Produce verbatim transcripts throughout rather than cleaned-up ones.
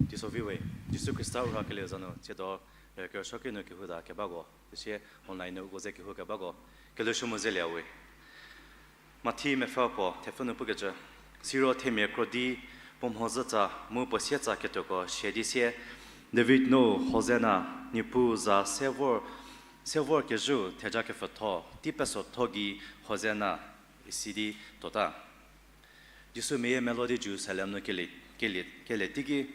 Teiso vi we, Jisu Khrista u rhakelieu za nu tsiedo, e, kerüsuoki nu kehou ta kebako, süsie online nu uko ze kehou kebako, kelhoushü mu zelie we. Mathi mepfü puo thepfü nu pukecü, siro themia krodi puo mhodzütsa mu puo sietsa ketuoko shie di sie, David nou Hosana, Niepuu za se vor, se vor kezhüu theja kepfütho, tei pesotho gei Hosana, isi di tuota. Jisu meyie melodi Jerusalem nu kelie, kelie, kelie teiki,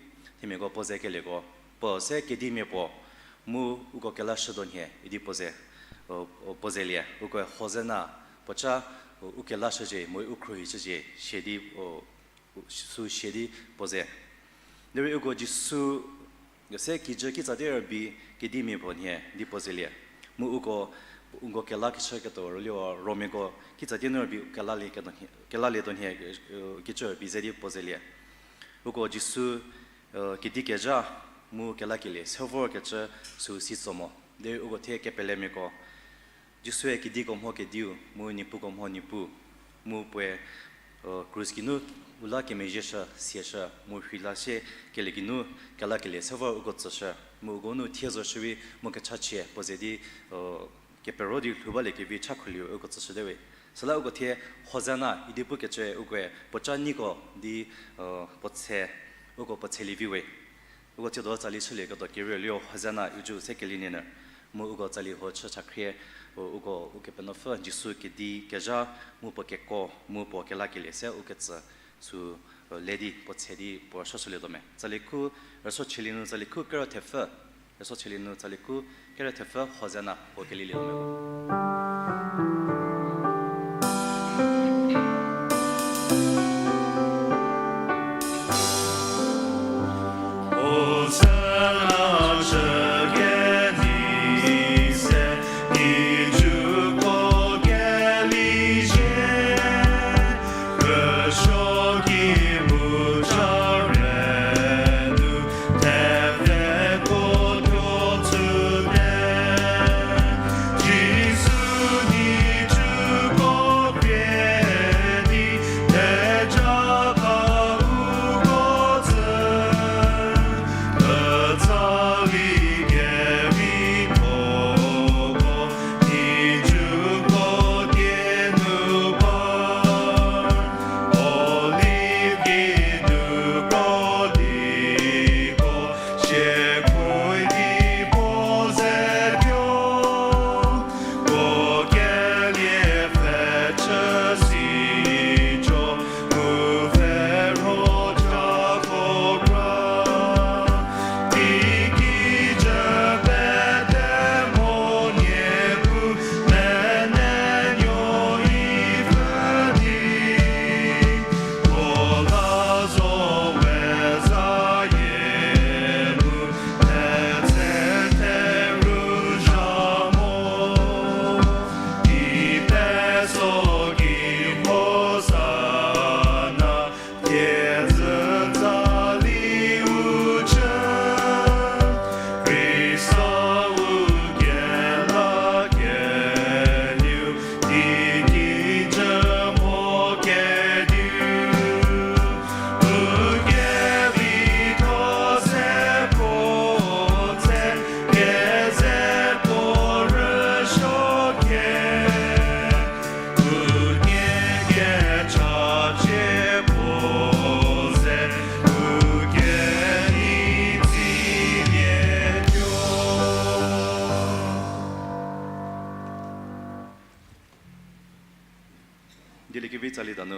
themiako puo ze kelieko, puo se kedimia puo, mu uko kelashütuo nhie idi puo ze, o, o, puo zelie, ukoe Hosana, puoca, o, u kelashücie, mu u khruohishücie, shie di, o, u, sü shie di puo ze. Derei uko Jisu se kijü kitsati rübei kedimia puo nhie di puo zelie. Mu uko, uko kelakeshüketuo rüliro Romiako kitsati nu rübei kelalieketuo nhie, kelalietuo nhie, e, kicü rübei ze di puo zelie. Uko Jisu, e, kedikezha mu kelakelie se vorkecü sü si tso mo. Derei uko thie kepelemiako Jisue kediko mho kediu, mu niepuko mho niepuu, mu puoe, e, krus geinu u la kemezhieshü, siashü, mu rheila sie kelie geinu kelakelie se vor uko tsüshü, mu uko nu thie zo shürei mu kechachie puo ze di, e, kepero di lhou baliekevi cha khuliu uko tsüshüte we. Süla uko thie Hosana idi pukecü ukoe puoca neiko di, e, puo tshe, uko puo tshelie vi we. Uko tsiedo tsali chülieketuo kerieu liro Hosana iju se kelie nyü. Mu uko tsali huo chü chakhrie, u-, uko Ukepenuopfü Jisu kedikezha, mu puo keko, mu puo kelakelie se uketsü sü, e, le di puo tshe di puo rüsuo chülietuo me. Tsali khu, rüsuo chülie nu tsali khu kerü thepfü, rüsuo chülie nu tsali khu kerü thepfü Hosana puo kelilietuo me.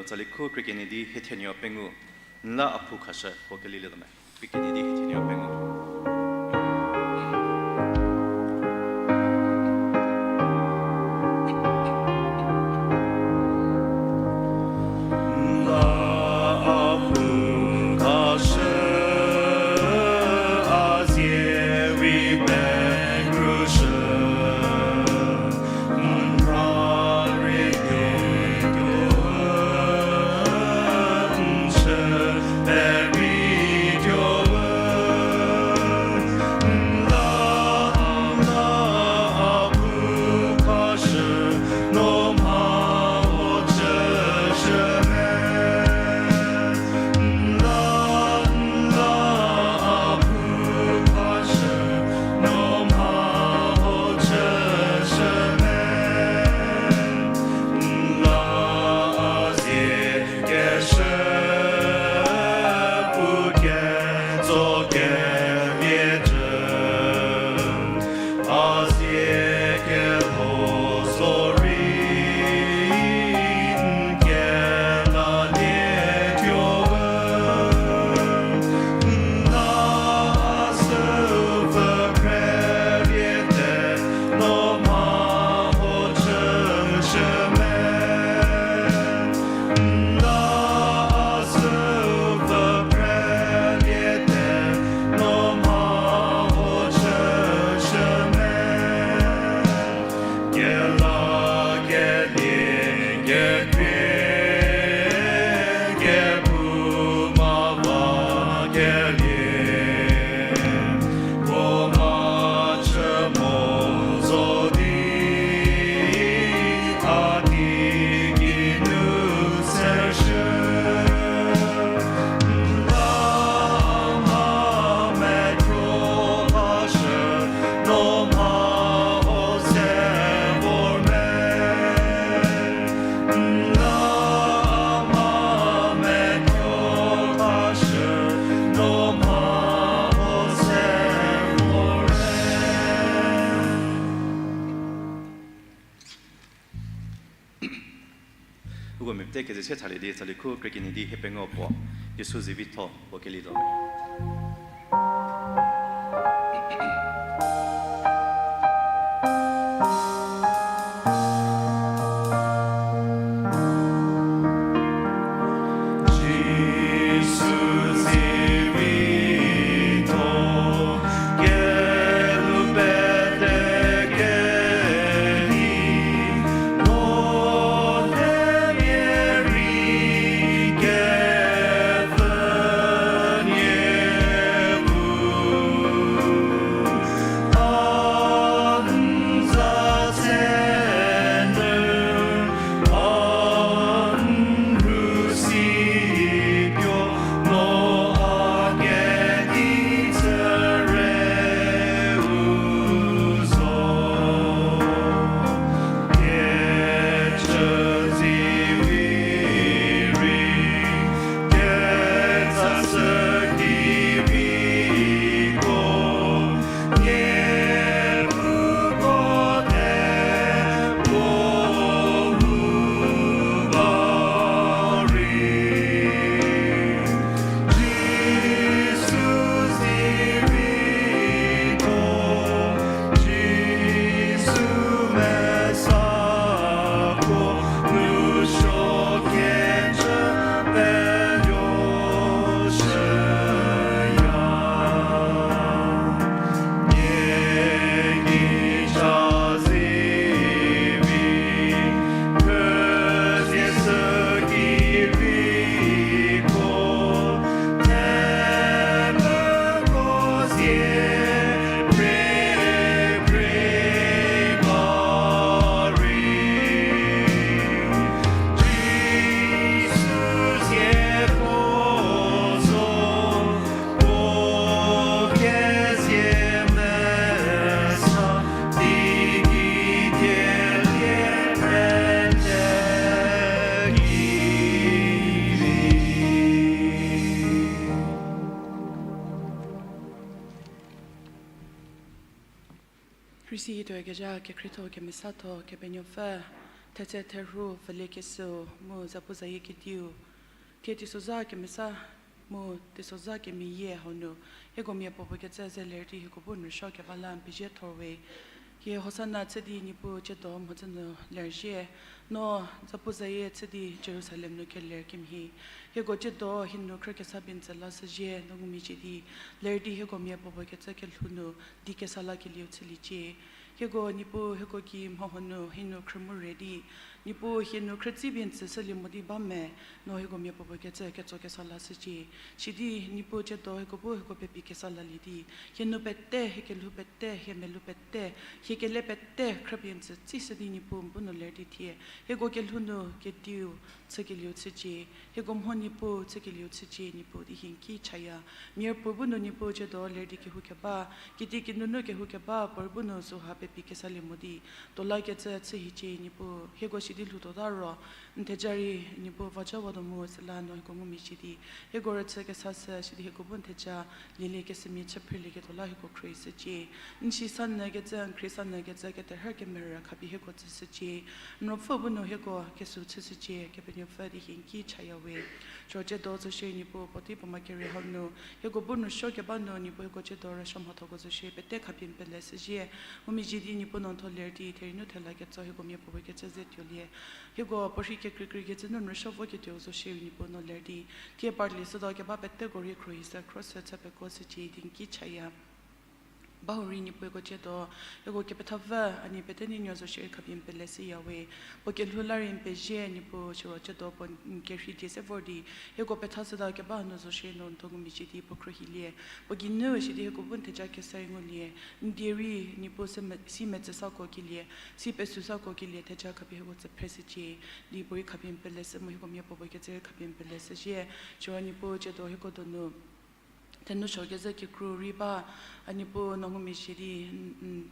Tsali khu krie kenie di hie thenie pengou, n la a phu khashü puo kelilietuo me. Krie kenie di hie thenie pengou. Uko mia pete keze se thalie di, tsali khu krie kenie di hie pengou puo, Jisu zivi tho puo kelilietuo. Rüsi tuokezha kekhrietho kemesatho Kepenuopfü, Thetse therhu pfhülie kesüu mu zapuzayie kediu, thie teisozha kemesa mu teisozha kemeyie hau nu, hieko miapuopuo kecü ze ler di hieko bu n rüsuo keba la n pezie thor we. Hie Hosana chü di Niepuu tsiedo mhodzü nu lerzhie, no zapuzayie chü di Jerusalem nu keler kemhie. Hieko tsiedo hie nu khrü kesa pie n tsü lashüzhie, no ngumezhie di ler di hieko miapuopuo kecü kelhou nu di kesa lakelieu chüliecie. Hieko Niepuu hieko gei mhoho nu hie nu khrü mu re di, Niepuu hie nu khrütsi pie n tsüshülie mo di ba me, no hieko miapuopuo kecü ketso kesa lashücie. Sidi Niepuu tsiedo hieko bu hieko pepi kesa lalie di, hie nu pete, hie kelhou pete, hie melou pete, hie kele pete khrüpie n tsü tsishü di Niepuu n bu nu ler di thie hieko kelhou nu kediu chükelieu chücie, hieko mho Niepuu chükelieu chücie, Niepuu di hie n ki chaya. Mia puo bu nu Niepuu tsiedo ler di kehou keba, kitiekinu nu kehou keba puo rei bu nu süha pepi kesalie mo di tuo lakecü chü hiecie Niepuu, hieko sidi lhoutuota ro n theja rei Niepuu vaca watuo mu süla no hieko ngumezhie di hieko rüchü kesashü sidi hieko bu n theja lieliekeshümia chü phrülieketuo la hieko khrie shücie. N si sanyükecü, n khrie sanyükecü keterhü kemerü khapie hieko tsüshücie. N ruopfü bu nu hieko kesü chüshücie, Kepenuopfü di hie n ki chaya we. Siro tsiedo zo shierei Niepuu puotei puo ma kere hau nu hieko bu n rüsuo keba nu Niepuu hieko tsiedo rüsuo mhathoko zo shierei pete khapie n pele shüzhie. Ngumezhie di Niepuu no n tho ler di therie nu thela ketso hieko miapuopuo kecü ze tuolie. Hieko puorhi kekreikrei kecü nu n rüsuo voketuo zo shierei Niepuu no ler di thie partly südo keba peteko rei khruohi sü khro sü chü pekuo shücie di n ki chaya. Bahurei Niepuu hieko tsiedo, hieko kepethapfü a nie pete nei nuo zo shierei khapie n pele shüya we. Puo kelhou la rei n pezie Niepuu siro tsiedo puo n kerhei die se vor di hieko pethashüda keba hanu zo shierei no n tho ngumezhie di puo khruohilie. Puo geinu sidi hieko bu n theja kesa rei ngulie. N die rei Niepuu si me, si metsü sako kelie, si pesü sako kelie theja khapie hieko tsü phreshücie. Di puorei khapie n pele shü mu hieko miapuopuo kecü rei khapie n pele shüzhie. Siro Niepuu tsiedo hieko donu thenu suo kezhü kekru rei ba, a Niepuu no ngumezhie di n, n,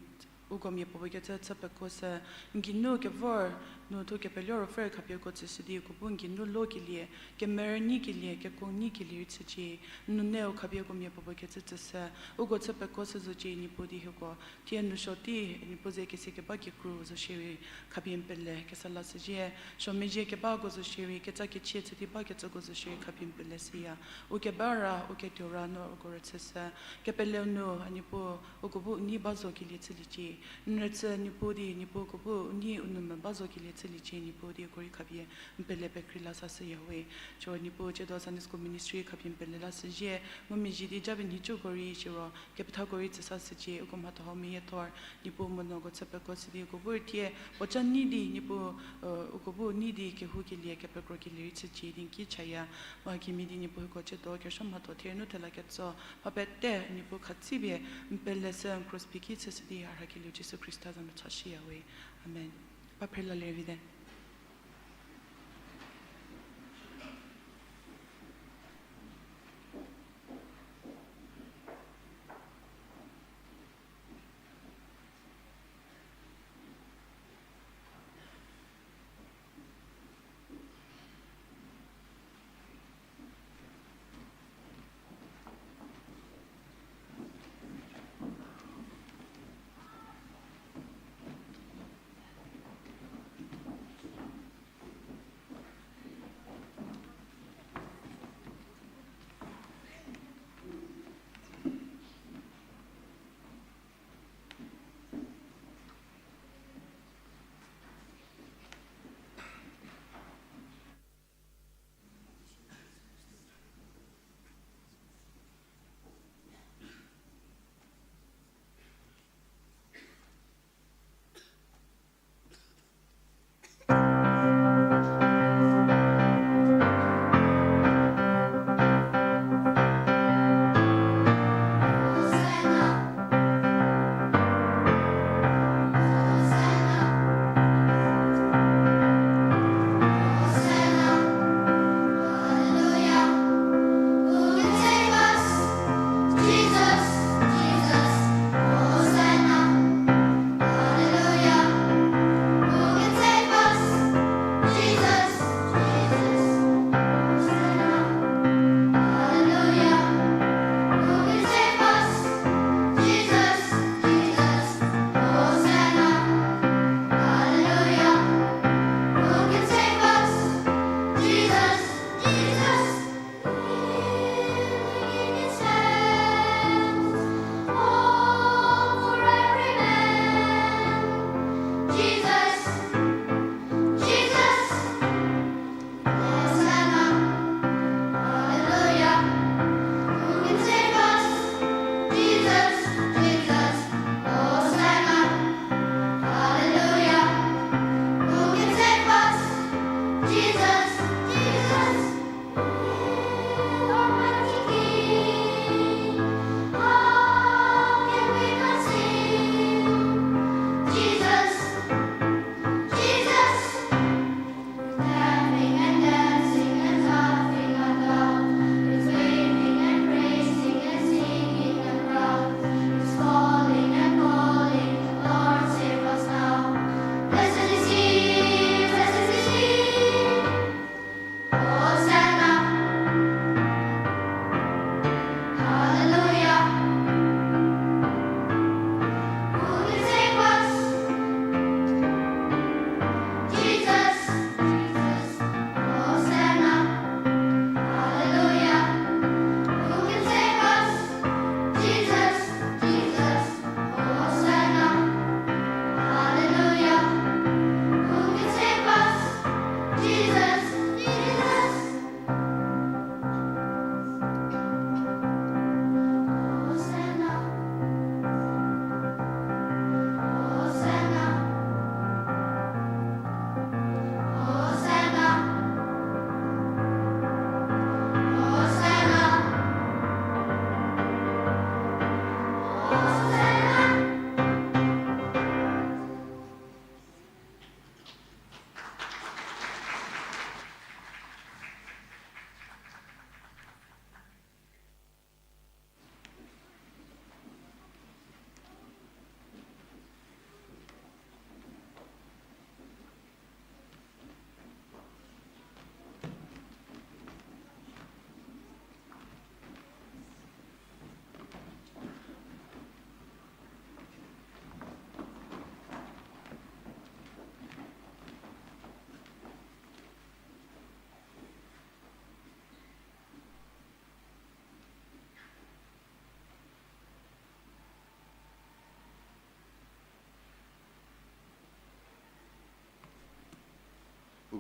uko miapuopuo kecü chü pekuo shü, n geinu kevor nu thu kepele ruopfü rei khapie uko tsüshü di uko bu n geinu lokelie, kemerü nyikelie, kekuo nyikelie rei chücie. N nuneu khapie uko miapuopuo kecü tsüshü, uko chü pekuo shü zocie Niepuu di hieko thie n rüsuo tei Niepuu ze kese keba kekru zo shierei khapie n pele kesa lashüzhie. Suo mezhie kebako zo shierei ketsa kechie chü di bakecüko zo shierei khapie n pele shüya. U keba ra, u ketuo ra no uko rüchüshü. Kepeleu nu a Niepuu uko bu u nei ba zo kelie chüliecie. N rüchü Niepuu di Niepuu uko bu u nei u nou me ba zo kelie chüliecie Niepuu di uko rei khapie n pele pekrei la sashüya we. Siro Niepuu tsiedo Sunday School Ministry khapie n pele lashüzhie. Ngumezhie di japie nhicuko rei siro kepethako rei tsüsashücie, uko mhatho hau meyiethor Niepuu mu no uko chü pekuo shü di uko bu rei thie puoca nei di Niepuu, uko bu nei di kehoukelie kepekrokelie rei chücie di n ki chaya. Mha kemhie di Niepuu hieko tsiedo kerüsuo mhatho therie nu thela ketso mha pete Niepuu khatsipie n pele shü n krus pie ki chüshü di a rhakelieu Jisu Khrista za nu chashüya we. Amen. Ba phre lalie vite.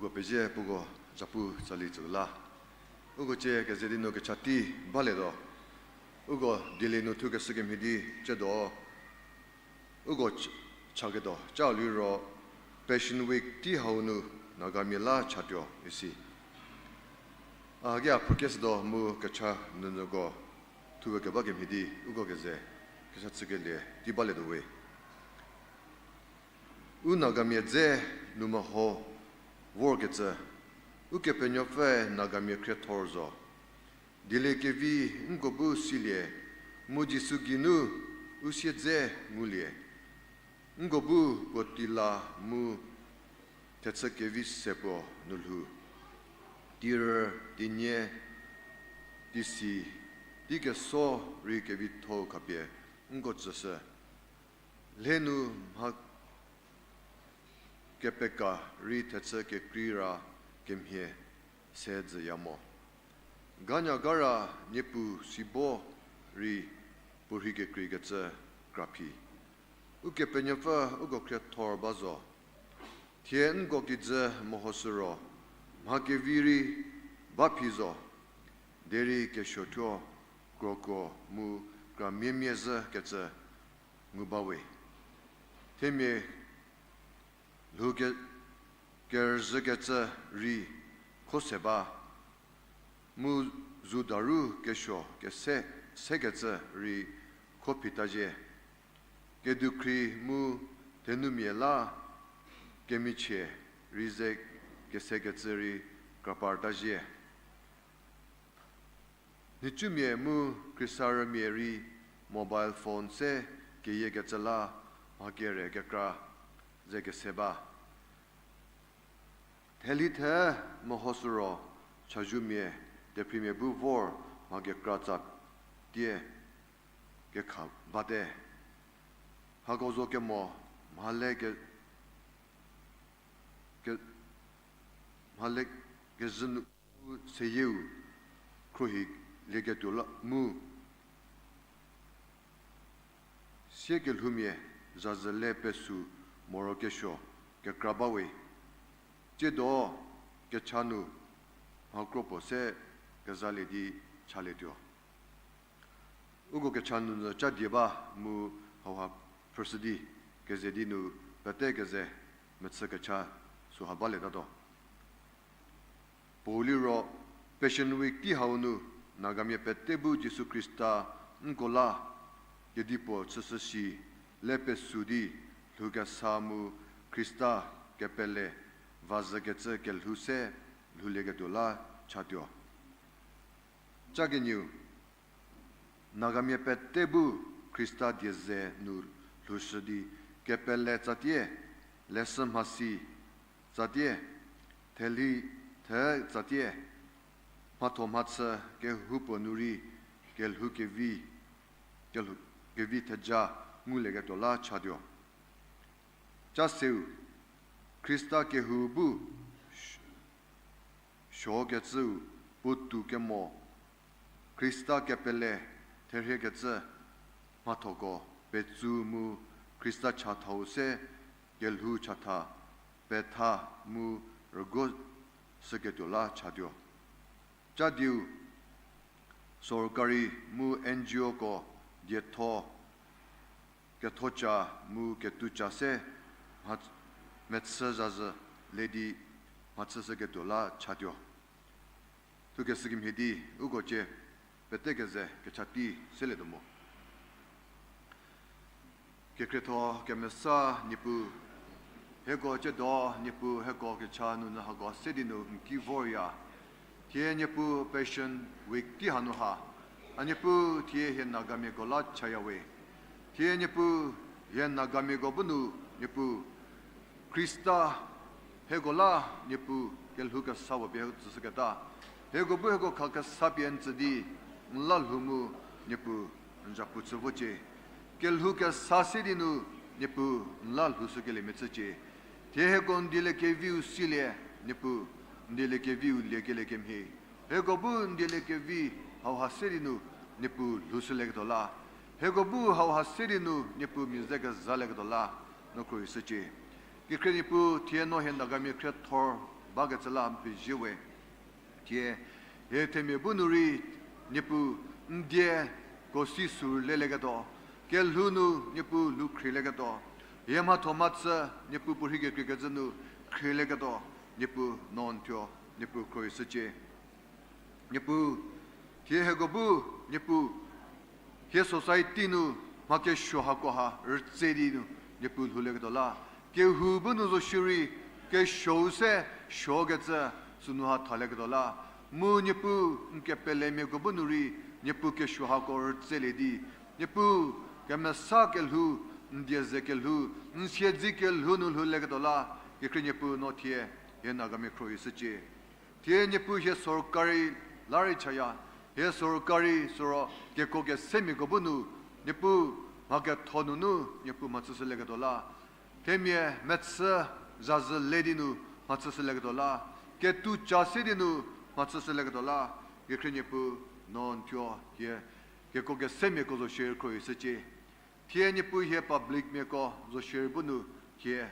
Uko pezie puko zapu tsali tsüla. Uko cie keze di nu kecha tei balietuo. Uko dilie nu thukeshü kemhie di tsiedo uko ch-, chaketuo ca liro Passion Week tei hau nu Nagamia la chatuo isi. A haki a phokeshütuo mu kecha nunuko thuwe keba kemhie di uko keze kecha chükelie tei balietuo we. U Nagamia dze nu meho vorkecü, Ukepenuopfüe Nagamia khriethor zo. Dieliekevi nko bu silie, mu Jisu geinu u siedze ngulie. Nko bu puo teila mu thechü kevi se puo nu lhou. Teirü, teinie, teisi, teikeso rei kevitho khapie nko tsüshü. Lhe nu mha kepeka rei thechü kekreira kemhie se dzüya mo. Ganyagara Niepuu sibo rei puorhi kekreikecü kraphi. Ukepenuopfü uko khriethor ba zo. Thie nko kijü mehoshü ro, mha kevi rei ba phi zo. Derei kesuothuo, kroko mu kramiemia zhükecü ngu bawe. Themia lhou ke-, kerüzhükecü rei kho se ba, mu zu daru kesuo kese, sekecü rei kho phita zhie. Kedukhri mu thenumia la kemichie rei ze kesekecü rei kraparta zhie. Nhicumia mu khriesarümia rei mobile phone se keyiekecü la mha kere kekra ze kese ba. Theli the mehoshü ro chazumia, tephrimia bu vor mha kekra tsa tie kekha bate. Hako zo kemo mhale ke, ke, mhale kezhü nu seyieu khruohilieketuo la mu sie kelhoumia zazü le pesu morokesuo kekra bawe. Tsiedo kecha nu mha kro puo se kezalie di chalietuo. Uko kecha nunu ca die ba mu hauha phrüshü di keze di nu pete keze mechü kecha süha balietatuo. Puou liro Passion Week tei hau nu Nagamia pete bu Jisu Khrista nko la kedipuo chüshü shi le pesu di lhoukesa mu Khrista kepele vazhükecü kelhou se lhoulieketuo la chatuo. Ca kenieu, Nagamia pete bu Khrista die ze nu lhoushü di kepele tsatie, leshü mhasi tsatie, theli the tsatie, mhatho mhachü kehoupuo nu rei kelhou kevi, kelhou kevi theja ngulieketuo la chatuo. Ca seu, Khrista kehou bu suokecüu puotou kemo, Khrista kepele therhiekecü mhathoko petsu mu Khrista chathau se kelhou chatha, petha mu rügo shüketuo la chatuo. Ca dieu, sorkari mu N G Oko dietho kethoca mu ketuca se mha-, mechü zazhü le di mhachüshüketuo la chatuo. Thukeshü kemhie di uko cie pete keze kecha tei selietuo mo. Kekhrietho kemesa Niepuu, hieko tsiedo Niepuu hieko kecha nunu hako se di nu n ki vorya. Thie Niepuu Passion Week tei hanu ha, a Niepuu thie hie Nagamiako la chayawe. Thie Niepuu hie Nagamiako bu nu Niepuu Khrista hieko la Niepuu kelhou kesa puo pie tsüshüketa. Hieko bu hieko kha kesa pie n tsü di n la lhou mu Niepuu n zapu chü vocie. Kelhou kesa se di nu Niepuu n la lhoushükeliemia chücie. Thie hieko n dieliekeviu silie, Niepuu n dieliekeviu liekelie kemhie. Hieko bu n dieliekevi hauha se di nu Niepuu lhoushülieketuo la. Hieko bu hauha se di nu Niepuu mia ze kezalieketuo la, no khruohishücie. Kekhrie Niepuu thie no hie Nagamia khriethor bakecü la n pezie we. Thie, hie themia bu nu rei, Niepuu, n dieko si sü rülelieketuo, kelhou nu Niepuu lhou khrielieketuo, hie mhatho mhachü Niepuu puorhi kekreikecü nu khrielieketuo, Niepuu no n thuo, Niepuu khrohishücie. Niepuu, thie hieko bu, Niepuu, hie society nu mha kesuo hako ha rütse di nu, Niepuu lhoulieketuo la, kehou bu nu zo shierei, kesuou se suokecü sünu ha thalieketuo la, mu Niepuu n kepelemiako bu nu rei, Niepuu kesuo hako rütselie di, Niepuu kemesa kelhou, n die ze kelhou, n siedzi kelhou nu lhoulieketuo la, kekhrie Niepuu no thie, hie Nagamia khrohishücie. Thie Niepuu hie sorkari la rei chaya, hie sorkari süro kekuo kesemiako bu nu, Niepuu mha ketho nunu Niepuu mhachüshülieketuo la, themia mechü zazü le di nu mhachüshülieketuo la, ketuca se di nu mhachüshülieketuo la, kekhrie Niepuu no n thuo hie kekuo kesemiako zo shierei khrohishücie. Thie Niepuu hie publicmiako zo shierei bu nu hie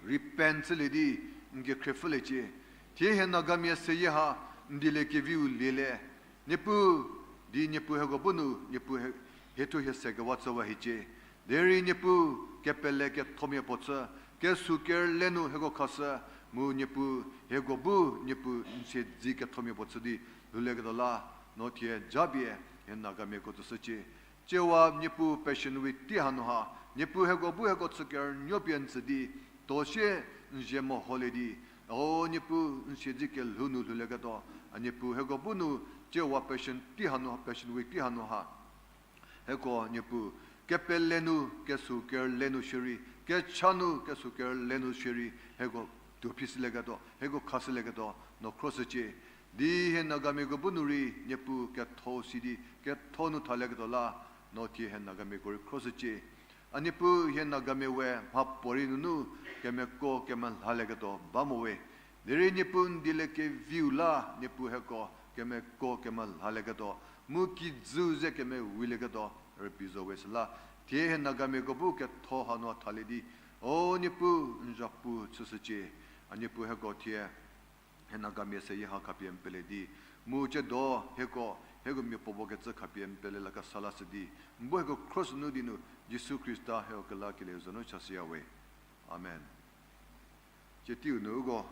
repent chülie di n kekhrie pfhüliecie. Thie hie Nagamia seyie ha n dieliekeviu liele. Niepuu, di Niepuu hieko bu nu Niepuu hie, hie thuo hie sekewa chüwa hiecie. Derei Niepuu kepele kethomia puo chü, kesü kerle nu hieko khashü, mu Niepuu hieko bu Niepuu n siedzi kethomia puo chü di lhoulieketuo la, no thie japie hie Nagamiako tsüshücie. Tsiewa Niepuu Passion Week tei hanu ha, Niepuu hieko bu hieko chü kerünuo pie n tsü di, tuo sie n zie meholie di, O Niepuu n siedzi kelhou nu lhoulieketuo, a Niepuu hieko bu nu tsiewa Passion tei hanu, Passion Week tei hanu ha hieko Niepuu kepele nu kesü kerle nu shierei, kecha nu kesü kerle nu shierei, hieko tuo phishülieketuo, hieko khashülieketuo, no khroshücie. Di hie Nagamiako bu nu rei Niepuu ketho si di, ketho nu thalieketuo la, no thie hie Nagamiako rei khroshücie. A Niepuu hie Nagamia we mhapuorei nunu kemeko kemelhalieketuo ba mo we. Derei Niepuu n dieliekeviu la Niepuu hieko kemeko kemelhalieketuo, mu kijüu ze kemewilieketuo rübei zo we süla, thie hie Nagamiako bu ketho hanu thalie di, O Niepuu n zapu chüshücie, a Niepuu hieko thie hie Nagamia seyie ha khapie n pele di, mu tsiedo hieko, hieko mia puopuo kecü khapie n pele la kesa lashü di, n bu hieko khroshü nu di nu, Jisu Khrista hieko kelakelie za nu chashüya we. Amen. Tsie teiu nu uko,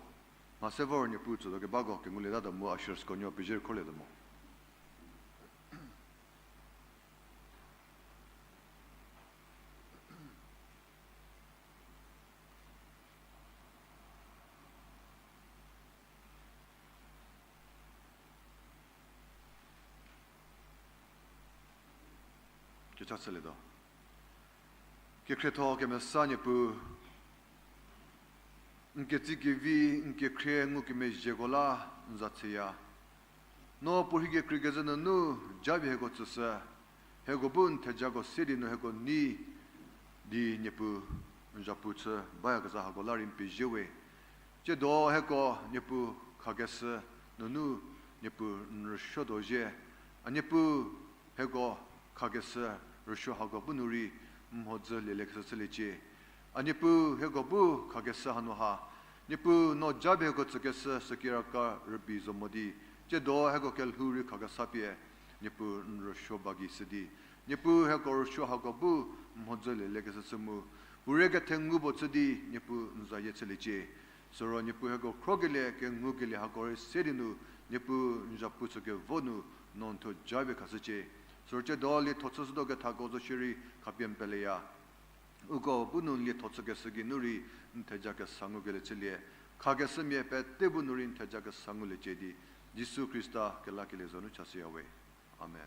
mha se vor Niepuu tsütuo kebako kengulietatuo mu ushersko nuo pezie rükholieta mo. Kecha chülietuo. Kekhrietho kemesa Niepuu, n ketsie kevi, n kekhrie ngukemezhieko la n za chüya. No puorhi kekreikecü nunu japie hieko tsüshü, hieko bu n thejako se di nu hieko nei di Niepuu n zapu chü bayakezha hako la rei n pezie we. Tsiedo hieko Niepuu khakeshü nunu Niepuu n rüsuotuo zhie. A Niepuu hieko khakeshü rüsuo hako bu nu rei n mhodzü lieliekeshü chüliecie. A Niepuu hieko bu khakeshü hanu ha, Niepuu no japie hieko tsükeshü sükiraka rübei zo mo di, tsiedo hieko kelhou rei khakesa pie Niepuu n rüsuo ba gei shü di, Niepuu hieko rüsuo hako bu n mhodzü lieliekeshü chü mu, puorie kethengu puo chü di Niepuu n zayie chüliecie. Süro Niepuu hieko khrokelie kengukelie hako rei se di nu, Niepuu n zapu chü kevo nu no n thuo japie khashücie. Süro tsiedo lietho chüshütuo kethako zo shierei khapie n peleya. Uko bu nu n lietho chükeshü geinu rei n theja kesa ngukelie chülie. Khakeshümia pete bu nu rei n theja kesa nguliecie di, Jisu Khrista kelakelie za nu chashüya we. Amen.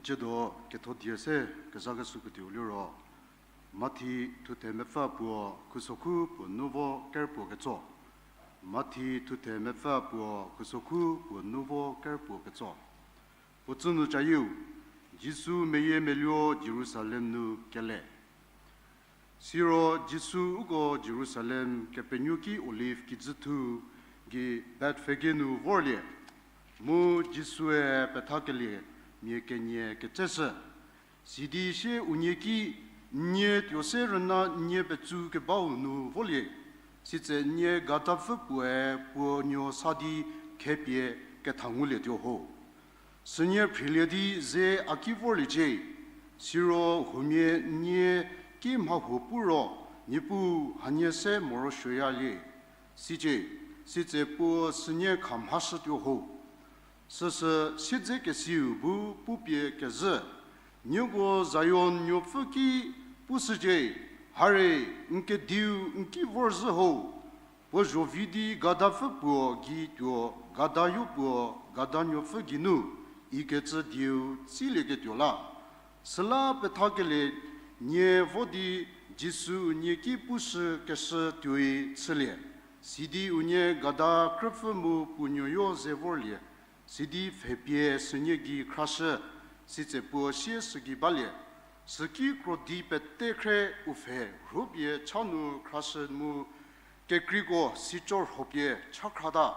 Tsiedo ketho die se kezhakeshüketuo liro, Mathi thuthe mepfü puo khusokhu puo nu vo ker puo ketso. Mathi thuthe mepfü puo khusokhu puo nu vo ker puo ketso. Puo tsü nu cayieu, Jisu meyiemeluo Jerusalem nu kele. Siro Jisu uko Jerusalem Kepenuoki Olive kijüthu gei Bethfage nu vorlie. Mu Jisue pethakelie mia kenie ketseshü. Sidi sie unie ki, nie tuo se rüna nie petsu kebau nu volie. Sitse nie gadapfü puoe puo nuo sa di khepie ketha ngulietuo ho. Sünie phrilie di ze a ki vorliecie. Siro huomia nie ki mhahuo pu ro, Niepuu, hanie se morosuoyalie, sicie, sitse puo sünie kha mhashütuo ho. Süsü siedzekesiu bu pupie kezhü, Nieko Zion nuopfü ki pushücie, hare, n kediu n ki vorzhü ho. Puo zhovi di gadapfü puo gei tuo, gadayo puo, gadanuopfü geinu, ikecü dieu tsilieketuo la. Süla pethakelie nie vo di Jisu unie ki pushükeshü tuoi chülie. Sidi unie gada krüpfü mu puo nuoyo ze vorlie. Sidi pfhepie sünie gei khrashü, sitse puo sie sü gei balie. Süki krodi pete khre u pfhe rhopie cha nu khrashü mu kekreiko sico rhopie cha khrata.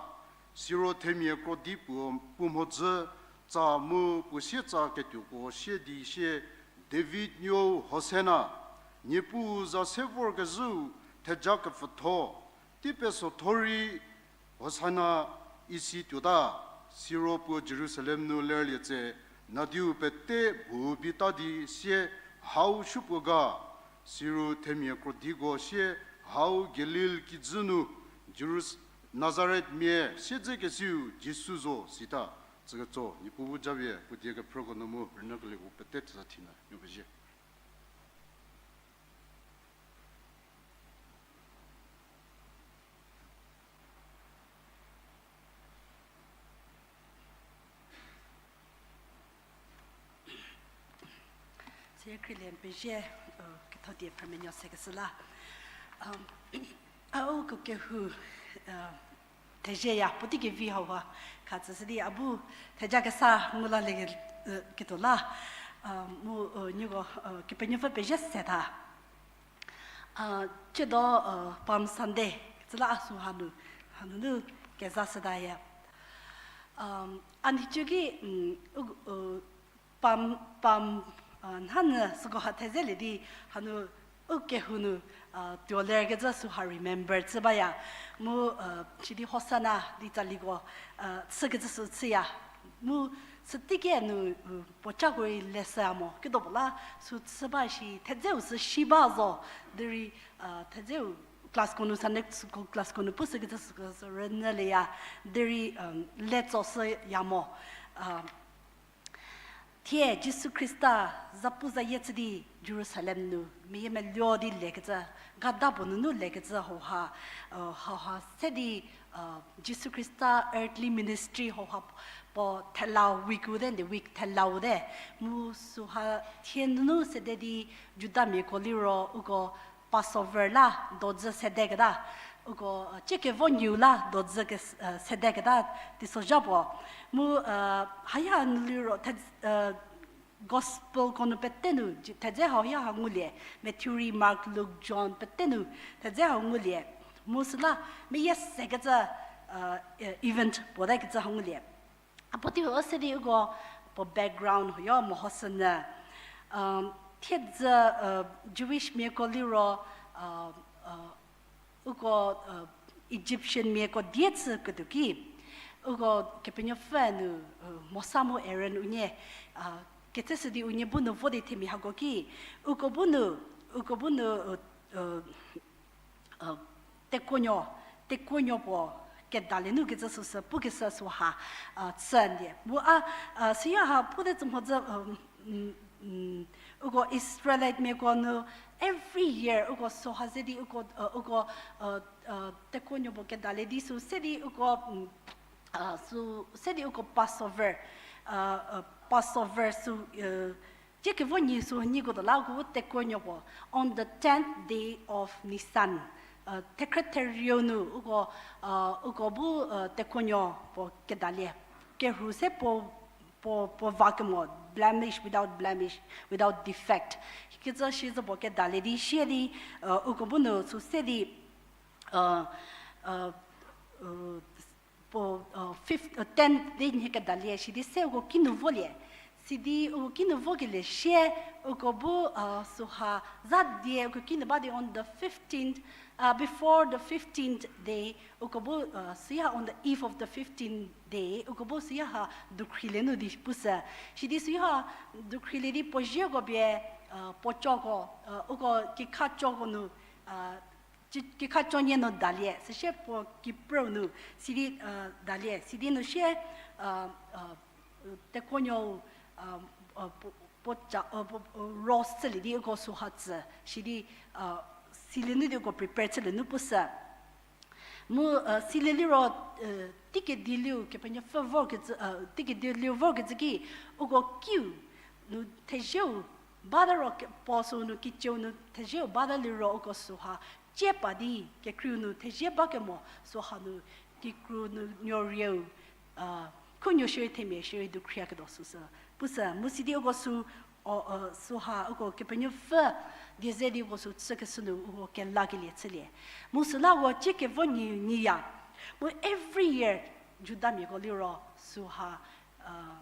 Siro themia krodi puo pu mhodzü tsa mu puo sietsa ketuoko sie di sie, David nuou Hosana! Niepuu za se vorkezhüu theja kepfütho, tei pesotho rei Hosana isi tuota. Siro puo Jerusalem nu lerlie tse, nadiu pete bu bita di sie, Hau supuo ga? Siro themia krodiko sie, Hau Galil kijü nu, Jerus-, Nazaretmia siedzekesiu Jisu zo, sita. Tsüketso, Niepuu bu japie puo die kephrüko nu mu rünyükelieko pete tsa thina nuo pezie. Seyie Khrielie pezie, ketho die phrümenuo sekeshü la. A uko kehou thezieya puotei kevi hauha khatsüshü di a bu theja kesa ngu lalie ketuo la. Mu nieko Kepenuopfü pezie se tha. Tsiedo Palm Sunday kecü la a sü hanu, hanunu kezashütaya. A nhicu ki, u, Palm, Palm, nhanyü süko ha thezelie di hanu u kehou nu tuo lerkecü süha remember chü baya. Mu sidi Hosana di tsaliko chükecü sü chüya. Mu süteiki nu puocako rei leshüya mo, kedipuo la sü chü ba shi thedzeu sü shi ba zo, derei thedzeu classko nu, Sunday school classko nu pushükecü süko sü rünyülieya, derei letsoshüya mo. Thie Jisu Khrista zapuzayie chü di Jerusalem nu meyiemeluo di lekecü, gada puo nunu lekecü hauha, hauha se di Jisu Khrista earthly ministry hauha puo thelau week-u te, the week thelau te. Mu süha thie nunu sede di Judamiako liro uko Passover la dodzü sedeketa, uko ciekevo nyieu la dodzü sedeketa teisozha puo. Mu haya nu liro the Gospelko nu pete nu thedze hau haya ha ngulie, Matthew rei, Mark, Luke, John pete nu thedze hau ngulie. Mu süla meyie sekecü event puo te kecü hau ngulie. A puotei u se di uko puo background huoyo mehoshünyü. Thiedzü Jewish miako liro uko Egyptian miako die chüketuo ki, uko Kepenuopfü nu Mosa mu Aaron unie ketseshü di unie bu nu vo di themia hako ki, uko bu nu, uko bu nu tekuonuo, tekuonuo puo kedalie nu kecü süsü pukeshü süha chündie. Mu a süya ha pute tsü mhodzü uko Israelite miako nu every year uko süha ze di uko, uko tekuonuo puo kedalie di sü se di uko, sü se di uko Passover Passover sü, uh, tsie kevo nyi sü nyiko do la uko bu tekuonuo puo, on the tenth day of Nisan, uh, thekhrü therieu nu uko, uh, uko bu, uh, tekuonuo puo kedalie. Kerhu se puo, puo, puo va kemo, blemish, without blemish, without defect. Kecü shi zo puo kedalie di, sie di, uh, uko bu nu sü se di, uh, uh, uh, puo, uh, fifth, uh, tenth day nhie kedalie, sidi se uko kinu volie. Sidi uko kinu vokelie sie, uko bu, uh, süha za die uko kinu ba di on the fifteenth, uh, before the fifteenth day, uko bu, uh, süya on the eve of the fifteenth day, uko bu süya ha dukhrilie nu di pushü. Sidi süya ha dukhrilie di puo zieko pie, uh, puo coko, uh, uko kikha coko nu, uh, kikha co nie nu dalie, süsie puo kiprüu nu, sidi, uh, dalie, sidi nu sie, uh, uh, tekuonuo, uh, uh, puo, puo ca, uh, puo, uh, roast chülie di uko süha tsü, sidi, uh, silie nu di uko prepare chülie nu pushü. Mu, uh, silie liro, uh, teikedi liu Kepenuopfü vorkecü, uh, teikedi liu vorkecü ki, uko kiu nu thezieu bata ro ke-, puo sü nu kiceu nu thezieu bata liro uko süha cie pa di, kekreiu nu thezie bakemo süha nu kikru nu nuorieu, uh, khunuo shierei themia shierei dukhriaketuo süsü pushü. Mu sidi uko sü, o, uh, süha uko Kepenuopfü die ze di uko sü chükeshü nu uko kelakelie chülie. Mu süla uko tsie kevo nyi, nyiya. Mu every year, Judamiako liro süha, uh,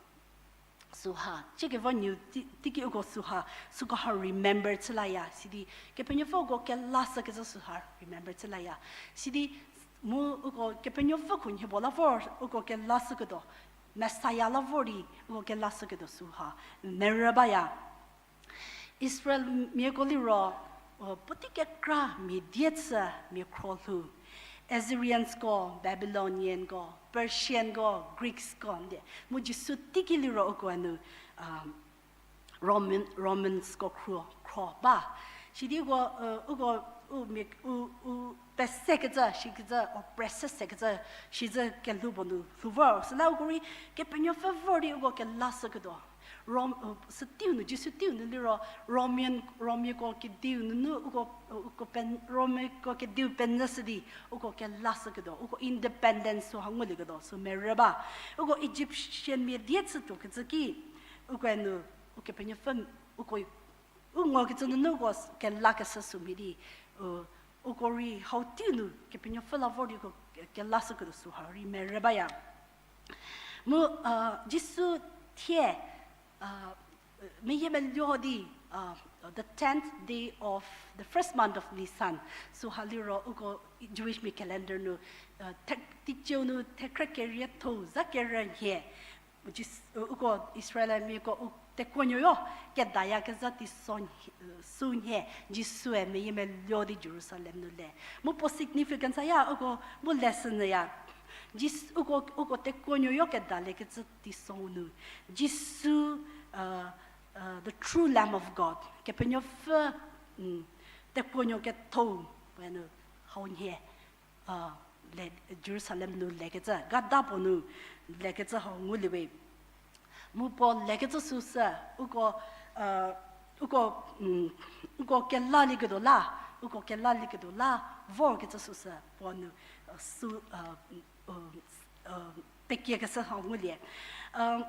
süha, tsie kevo nyi tei-, teiki uko süha, süko ha remember chü laya, sidi, Kepenuopfü uko kelashükecü süha remember chü laya, sidi, mu uko Kepenuopfü khunhie puo la vor uko kelashüketuo, Messiah la vor di uko kelashüketuo süha merü baya. Israelmiako liro, uh, puotei kekra mia die chü mia khro lhou. Assyriansko, Babylonianko, Persianko, Greeksko, nde. Mu Jisu teiki liro uko nu, um, Roman, Romansko khro, khro ba. Sidi uko, uh, uko, u, mia, u, u, pesekecü, shikecü, oppress sekecü, shicü kelhou puo nu lhou vor. Süla uko rei, Kepenuopfü vor di uko kelashüketuo. Rom, uh, sü teiu nu, Jisu teiu nu liro, Roman, Romiako kediu nunu, uko, uko pen-, Romiako kediu penyüshü di, uko kelashüketuo, uko independence süha ngulieketuo, sü merü ba. Uko Egyptianmia die chütuokecü ki, uko nu, Ukepenuopfü, uko, u ngokecü nunu uko s-, kelakeshü sü mhie di, uh, uko rei hau teiu nu Kepenuopfü la vor di uko ke-, kelashüketuo süha rei merü baya. Mu, uh, Jisu thie, uh, meyiemeluo di, uh, the tenth day of the first month of Nisan, süha liro uko Jewishmia calendar nu, uh, the-, teiciu nu thekhrü kerietho za kerü nhie, Jis-, uh, uko Israelmiako u tekuonuoyo kedayakezha teisonhie, uh, sünhie Jisue meyiemeluo di Jerusalem nu le. Mu puo significance ya uko mu lesson ya. Jis-, uko, uko tekuonuoyo kedaliekecü teisou nu Jisu, uh, uh, the true Lamb of God, Kepenuopfü, mm, tekuonuo ketho, we nu hau nhie, uh, le, Jerusalem nu lekecü, gada puo nu lekecü hau nguliewe. Mu puo lekecü süsü, uko, uh, uko, mm, uko kelalieketuo la, uko kelalieketuo la vorkecü süsü puo nu, uh, sü, uh, uh, uh, pekiekeshü hau ngulie. Uh,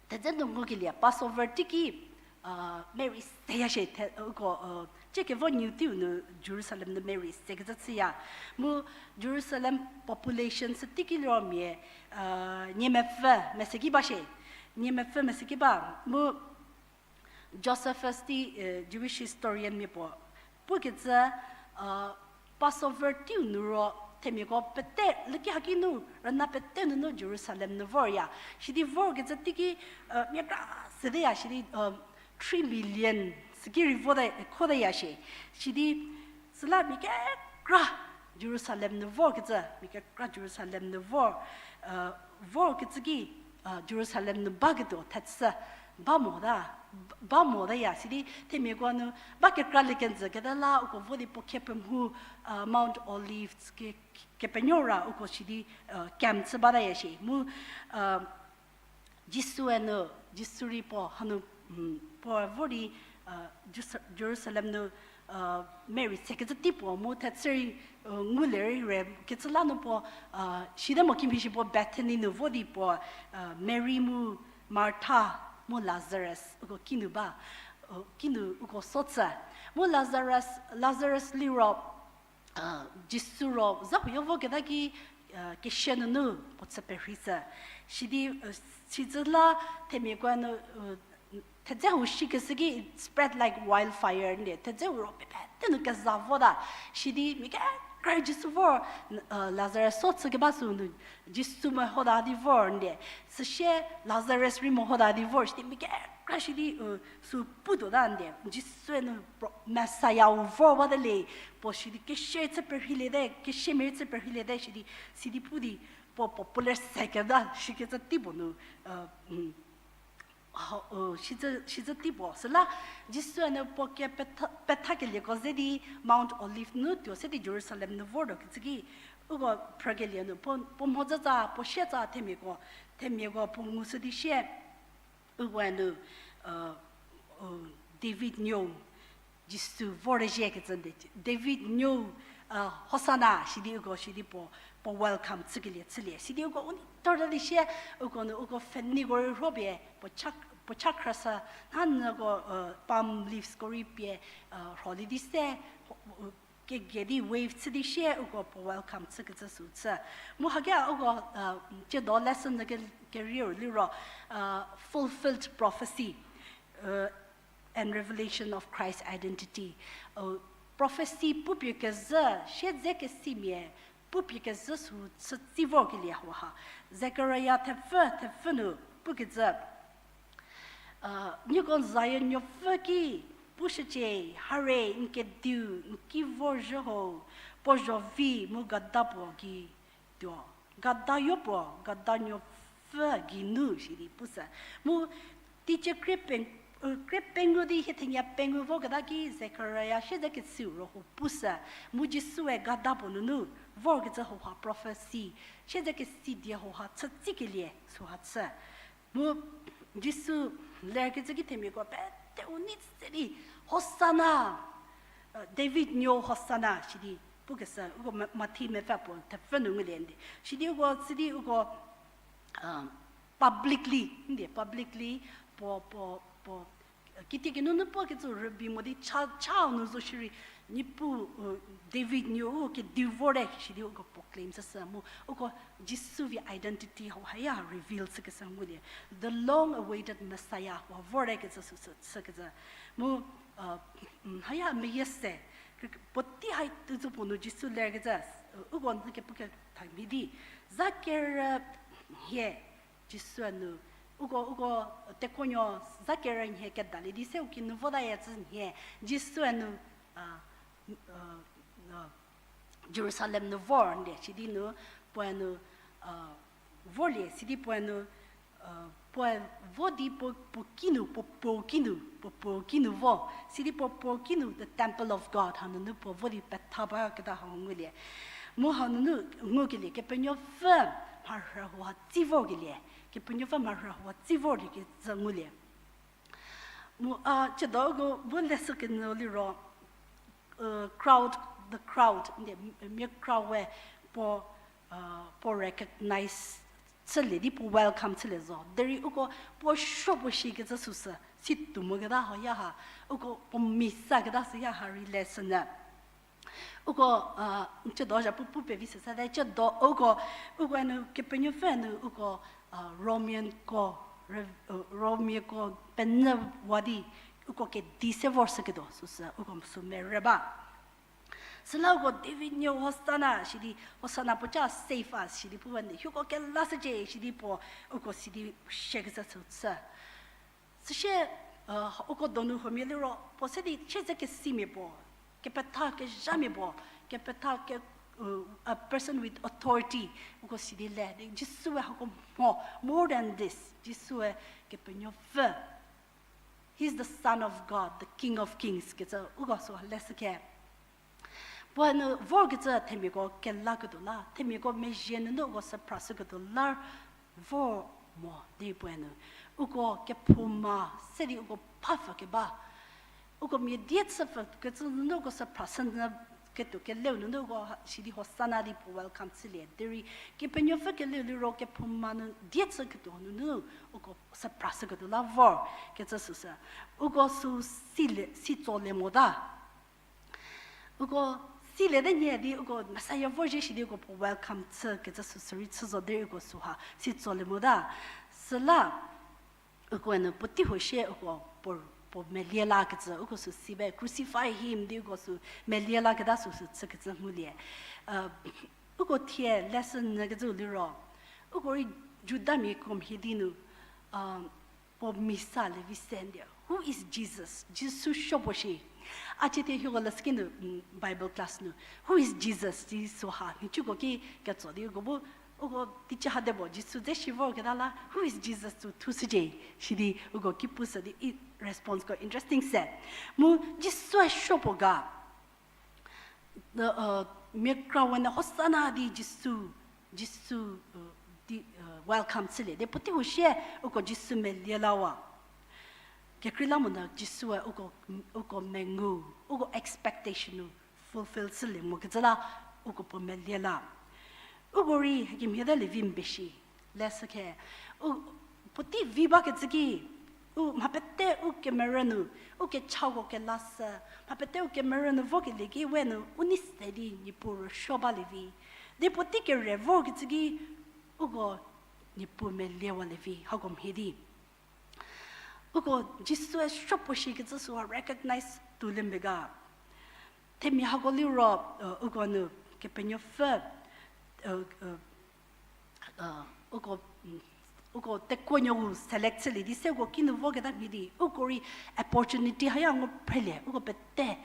thedze nu ngukelie Passover teiki, uh, merei seya shie the, uko, uh, tsie kevo nyi teiu nu Jerusalem nu merei sekecü chüya. Mu Jerusalem population sü teiki liro mia, uh, nie mepfü meseki ba shie. Nie mepfü meseki ba. Mu Josephus di, uh, Jewish historian mia puo pukecü, uh, Passover teiu nu ro themiako pete, liki haki nu, rüna pete nunu Jerusalem nu vorya. Sidi vorkecü teiki, uh, mia kra sedeya, sidi, uh, three million süki rei vote, khoteya shie. Sidi süla mia kekra Jerusalem nu vorkecü, mia kekra Jerusalem nu vor, uh, vorkecü ki, uh, Jerusalem nu baketuo thechü ba mota, ba motaya. Sidi themiako nu ba kekralie kenjü keta la uko vo di puo khepemhu, uh, Mount Olives ke, kepenuo ra uko sidi, uh, camp chü bataya shie. Mu, uh, Jisue nu Jisu rei puo hanu, mm, puo vor di, uh, Jerus-, Jerusalem nu, uh, Mary sekecü tei puo mu thechü rei, uh, ngulie rei re kecü la nu puo, uh, side mo kimhie shi puo Bethany nu vo di puo, uh, Mary mu Martha mu Lazarus uko kinu ba, uh, kinu uko so tsü. Mu Lazarus, Lazarus liro, uh, Jisu ro za huoyo voketa ki, uh, kesia nunu puo chü perhei tsü. Sidi, uh, sicü la themiako nu, uh, thedze hou shikeshü ki it spread like wildfire ndi. Thedze hou ro pete nu keza vota. Sidi mia kekra Jisu vor, uh, Lazarus so chükeba sü nu Jisu mehota di vor ndi. Süsie Lazarus rei mehota di vor. Sidi mia kekra sidi, uh, sü putuota ndi. Jisue nu pro-, Messiah-u vor bate le, puo sidi kesia chü perheiliete, kesiamia chü perheiliete, sidi, sidi pu di, puo popular seketa, shikecü tei puo nu, uh, mm, ha, uh, shicü, shicü tei puo. Süla, Jisue nu puo ke petha-, pethakelieko ze di Mount Olive nu tuo se di Jerusalem nu vortuo kecü ki, uko phrükelie nu, puo, puo mhodzütsa, puo sietsa themiako, themiako puo ngushü di sie, ukoe nu, uh, uh, David nuou, Jisu vorte zhie kecü di, David nuou, uh, Hosana, sidi uko, sidi puo, puo welcome chükelie chülie. Sidi uko u nei torta di sie, uko nu, uko pfheniko rei rhopie, puo cha, puo cha khrüsa, hanyüko, uh, palm leaves ko rei pie, uh, rholie di se, uh, kegei di wave chü di sie, uko puo welcome chükecü sü chü. Mu haki uko, uh, tsiedo lesson nyü ke, kerieu liro, uh, fulfilled prophecy, uh, and revelation of Christ's identity. Uh, prophecy pupie kezhü, siedzekesimia, pupie kezhü sü chü tsi vorkelie hau ha. Zekaria thepfü, thepfü nu, pukecü, uh, nieko Zion nuopfü ki, pushücie, hare, n kediu, n ki vorzhü ho, puo zho vi, mu gada puo gei tuo. Gada yopuo, gada nuopfü geinu, sidi pusü. Mu, teicie krie peng-, uh, krie pengou di hie thenia pengou voketa ki Zekaria siedzekesiu ro ho pusü. Mu Jisue gada puo nunu, vorkecü hau ha prophecy, siedzekesi die hau ha chü tsikelie, sü ha chü. Mu Jisu lerkecü ki themiako pete u nei se di, Hosana, uh, David nuou Hosana, sidi pukeshü, uko Ma-, Mathi mepfü puo thepfü nu ngulie ndi. Sidi uko, sidi uko, um, publicly, ndi, publicly, puo, puo, puo, uh, kitiekinu nu puo kecü rübei mo di cha, cha nu zo shierei, Niepuu, uh, David nuou kediu vorte, sidi uko proclaim chüshü mu, uko Jisu vi identity hau haya reveal chükeshü ngulie. The long awaited Messiah hau vorte kecü sü, sü, sükecü. Mu, uh, mm, haya meyie se, puotei hai tuo zo puo nu Jisu lerkecü, uh, uko n kepu ketha mhie di, za kerü nhie Jisue nu, uko, uko, tekuonuo za kerü nhie kedalie di se u kinu votaya cü nhie, Jisue nu, uh, uh, uh, Jerusalem nu vor ndi, sidi nu, puoe nu, uh, vorlie, sidi puoe nu, uh, puoe vo di puo, puo kinu, puo, puo kinu, puo, puo kinu vo, sidi puo, puo kinu, the temple of God, hanunu puo vo di petha baketa hau ngulie. Mu hanunu ngukelie, Kepenuopfü mharhü hau ha tsi vorkelie, Kepenuopfü mharhü hau ha tsi vorlie kecü ngulie. Mu, a, tsiedo uko bu leshü kenyü liro, uh, crowd, the crowd, nde, mia crowd we puo, uh, puo recognize chülie di puo welcome chülie zo. Derei uko puo suo puo shikecü süsü, si tuo moketa hau ya ha, uko puo misa keta sü ya ha rei leshünyü. Uko, uh, tsiedo zha pu, pu pevi sü sate, tsiedo uko, uko nu Kepenuopfü nu uko, uh, Romiako, re-, uh, Romiako penyüwa di, uko kedi se vorshüketuo süsü, uko sü merü ba. Süla uko David nuou Hosana, sidi Hosana puo ca save us, sidi pu ba nde, hieko kelashücie, sidi puo, uko sidi shekecü sü chü. Süsie, uh, uko donu huomia liro, puo se di siedzekesimia puo, kepetha kezhamia puo, kepetha ke, uh, a person with authority, uko sidi le, di Jisue hako mho, more than this, Jisue Kepenuopfü. He's the Son of God, the King of Kings, kecü uko sü leshü khe. Puoe nu vorkecü themiako kelaketuo la, themiako mezhie nunu uko süphrashüketuo la vor mo di puoe nu. uko kephouma se di uko phapfü keba. Uko mia die chü pfü kecü nunu uko süphrashü nyü ketuo keleu nunu uko sidi Hosanna di puo welcome chülie. Derei Kepenuopfü keleu liro kephouma nu die chü ketuo nunu uko süphrashü ketuo la vor kecü süsü. Uko sü silie, si tsolie mota. Uko silie te nhie di uko Messiah vor zhie shi di uko puo welcome chü kecü süsü rei chü zo derei uko süha si tsolie mota. Süla uko nu puotei huo shie uko puo, puo melie la kecü uko sü si be, crucify him di uko sü melie la keta süsü chü kecü ngulie. Uko thie lesson nyü kecü liro, uko rei Judamia kom hie di nu, puo misa le vi se ndie. Who is Jesus? Jisu supuo shi. A chie thie hieko leshüki nu, Bible class nu, Who is Jesus? Di süha nhicuko ki ketso di uko bu, uko teicie ha de bo Jisu dze shi vorketa la, Who is Jesus? Sü thushücie. Sidi uko ki pushü di response ko interesting se. Mu Jisue supuo ga, mia krawe nu Hosanna di Jisu, Jisu di welcome chülie di puotei huo shie uko Jisu melie lawa. Kekreilamonyü Jisue uko, uko mengu, uko expectation nu fulfill chülie mo kecü la uko puo melie la. Uko rei hakemhie te lievi mbe shi. Leshü khe, u, puotei vi bakecü ki, u mha pete u kemerü nu, u kechako kelashü, mha pete u kemerü nu vokelie ki we nu u nei se di Niepuu rüsuo balie vi. Di puotei kere vorkecü ki, uko Niepuu meliewalie vi, hako mhie di. Uko Jisue supuo shi kecü süha recognize tuolie mbe ga. Themia hako liro, uko nu Kepenuopfü, uko, uko tekuonuou select chülie di se uko kinu voketa mhie di, uko rei opportunity haya ngu phrelie, uko pete,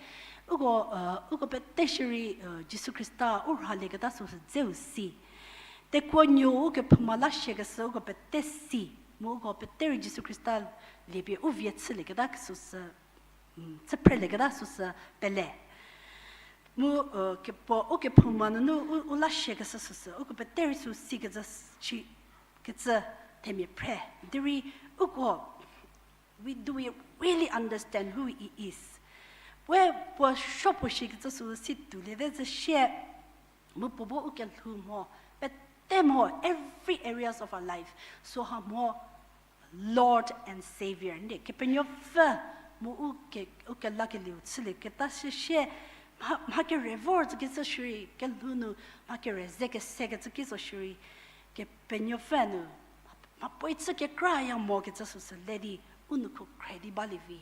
uko, uko pete shierei, Jisu Khrista u rhalieketa süsü dzeu si. Tekuonuou u kephouma la shiekeshü uko pete si, mu uko pete rei Jisu Khrista liepie u vie chülieketa süsü, chü phrelieketa süsü pele. Mu, kepuo u kephouma nunu u, u la shiekeshü süsü uko pete rei sü sikecü, shi, kecü themia phre. Derei uko, we, do we really understand who he is? We puo supuo shi kecü sü si tuoliete zü shie, mu puo bu u kelhou mho, pete mho, every areas of our life, süha mho Lord and Saviour ndie, Kepenuopfü mu u ke, u kelakelieu chülieketa shie, mha, mha kere vor zü ki zo shierei, kelhou nu mha kere ze kesekecü ki zo shierei, Kepenuopfü nu mha puoe chü kekraya mo kecü süsü le di, u nou kho khre di balie vi.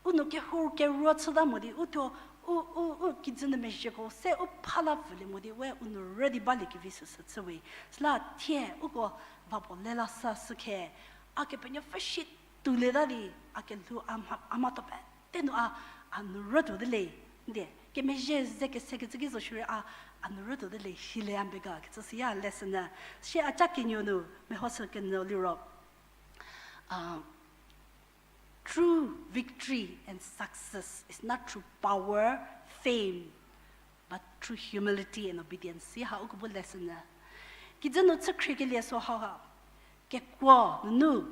U nou kehou keruo chüta mo di, u thuo, u, u, u kijü nu mezhieko se u pha la pfülie mo di, we u nou rü di balie kevi süsü chü we. Süla thie uko va puo le la sa sü khe, a Kepenuopfü shi tuolieta di, a kelhou a mha, a mhatho pete nu a, a nou rütuo te le, ndie, kemezhie ze kesekecü ki zo shierei a, a nou rütuo te le, shile a mbe ga kecü süya lesson nyü. Shie a ca kenuo nu mehoshü kenyü liro, true victory and success is not through power, fame, but through humility and obedience. Siha uko bu lesson nyü. Kijü nu chükhriekelie süha ha, kekuo nunu,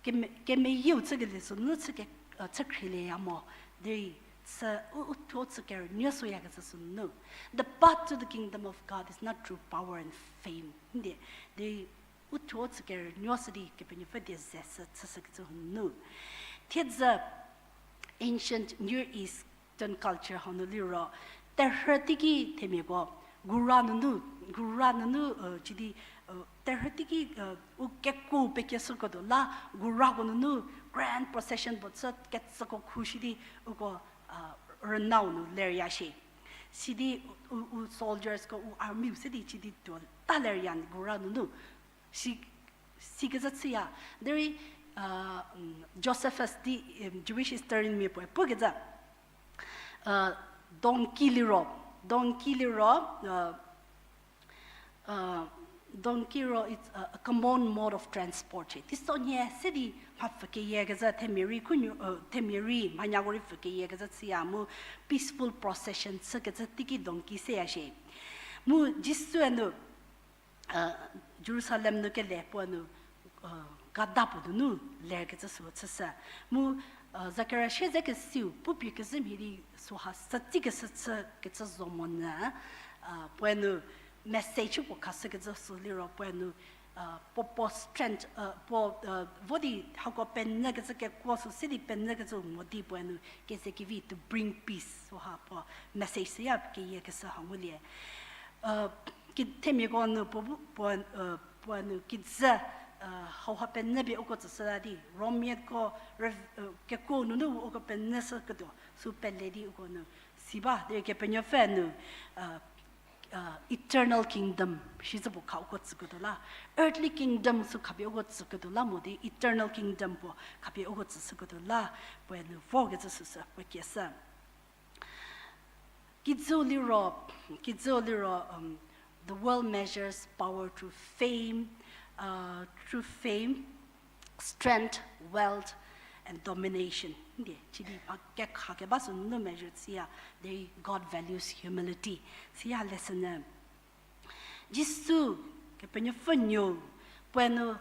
keme, kemeyieu chükelie sü nunu chü ke, chükhrielie ya mo. Derei chü u, u thuo chü kerünuo süyakecü sü nunu. The path to the kingdom of God is not through power and fame. Ndie, derei u thuo chü kerünuo sü di Kepenuopfü die ze sü chüshükecü nunu. Thiedzü ancient Near Eastern culture hau nu liro, terhü teiki themiako, gura nunu, gura nunu, cidi, terhü teiki, u kekuo pekeshüko tuo la, gurako nunu grand procession puo chü kecüko khu shi di, uko, rünau nu lerya shie. Sidi u, u soldiersko, u armyu se di cidi tuo ta lerya gura nunu. Si, sikezhü chüya. Derei, Josephus di, Jewish historian mia puoe pukezhü, donkey liro, donkey liro, donkey ro, it's a, a common mode of transport. Teisonhie se di mha pfü keyiekezhü themia rei khunuo, themia rei mhanyako rei pfü keyiekezhü chüya mu peaceful procession chükecü teiki donkey seya shie. Mu Jisue nu, Jerusalem nu kele puo nu, gada puo nunu lerkecü sü chüshü. Mu, Zakaria shie ze kesiu pupie kezhü mhie di süha sütsi keshü chü kecü zo monyü, puoe nu message puo khashükecü sü liro puoe nu, puo puo strength, puo, vo di hako penyükecü kekuo sü se di penyükecü mo di puoe nu kezekevi to bring peace süha puo message süya keyiekeshü ha ngulie. Ki themiako nu puo bu, puo, puo nu kijü, hauha penyü pie uko tsüshüla di, Romiako, kekuo nunu uko penyüshüketuo sü pele di uko nu si ba, derei Kepenuopfü nu, eternal kingdom shicü puo kha uko tsüketuo la, earthly kingdom sü khapie uko tsüketuo la mo di eternal kingdom puo khapie uko tsüshüketuo la, puoe nu vorkecü süsü puo kieshü. Kijüu liro, kijüu liro, the world measures power through fame, through fame, strength, wealth, and domination. Ndie, chidi mha kekha keba sü nunu measure siya, derei God values humility. Siya lesson-e. Jisu, Kepenuopfü nuo, puoe nu,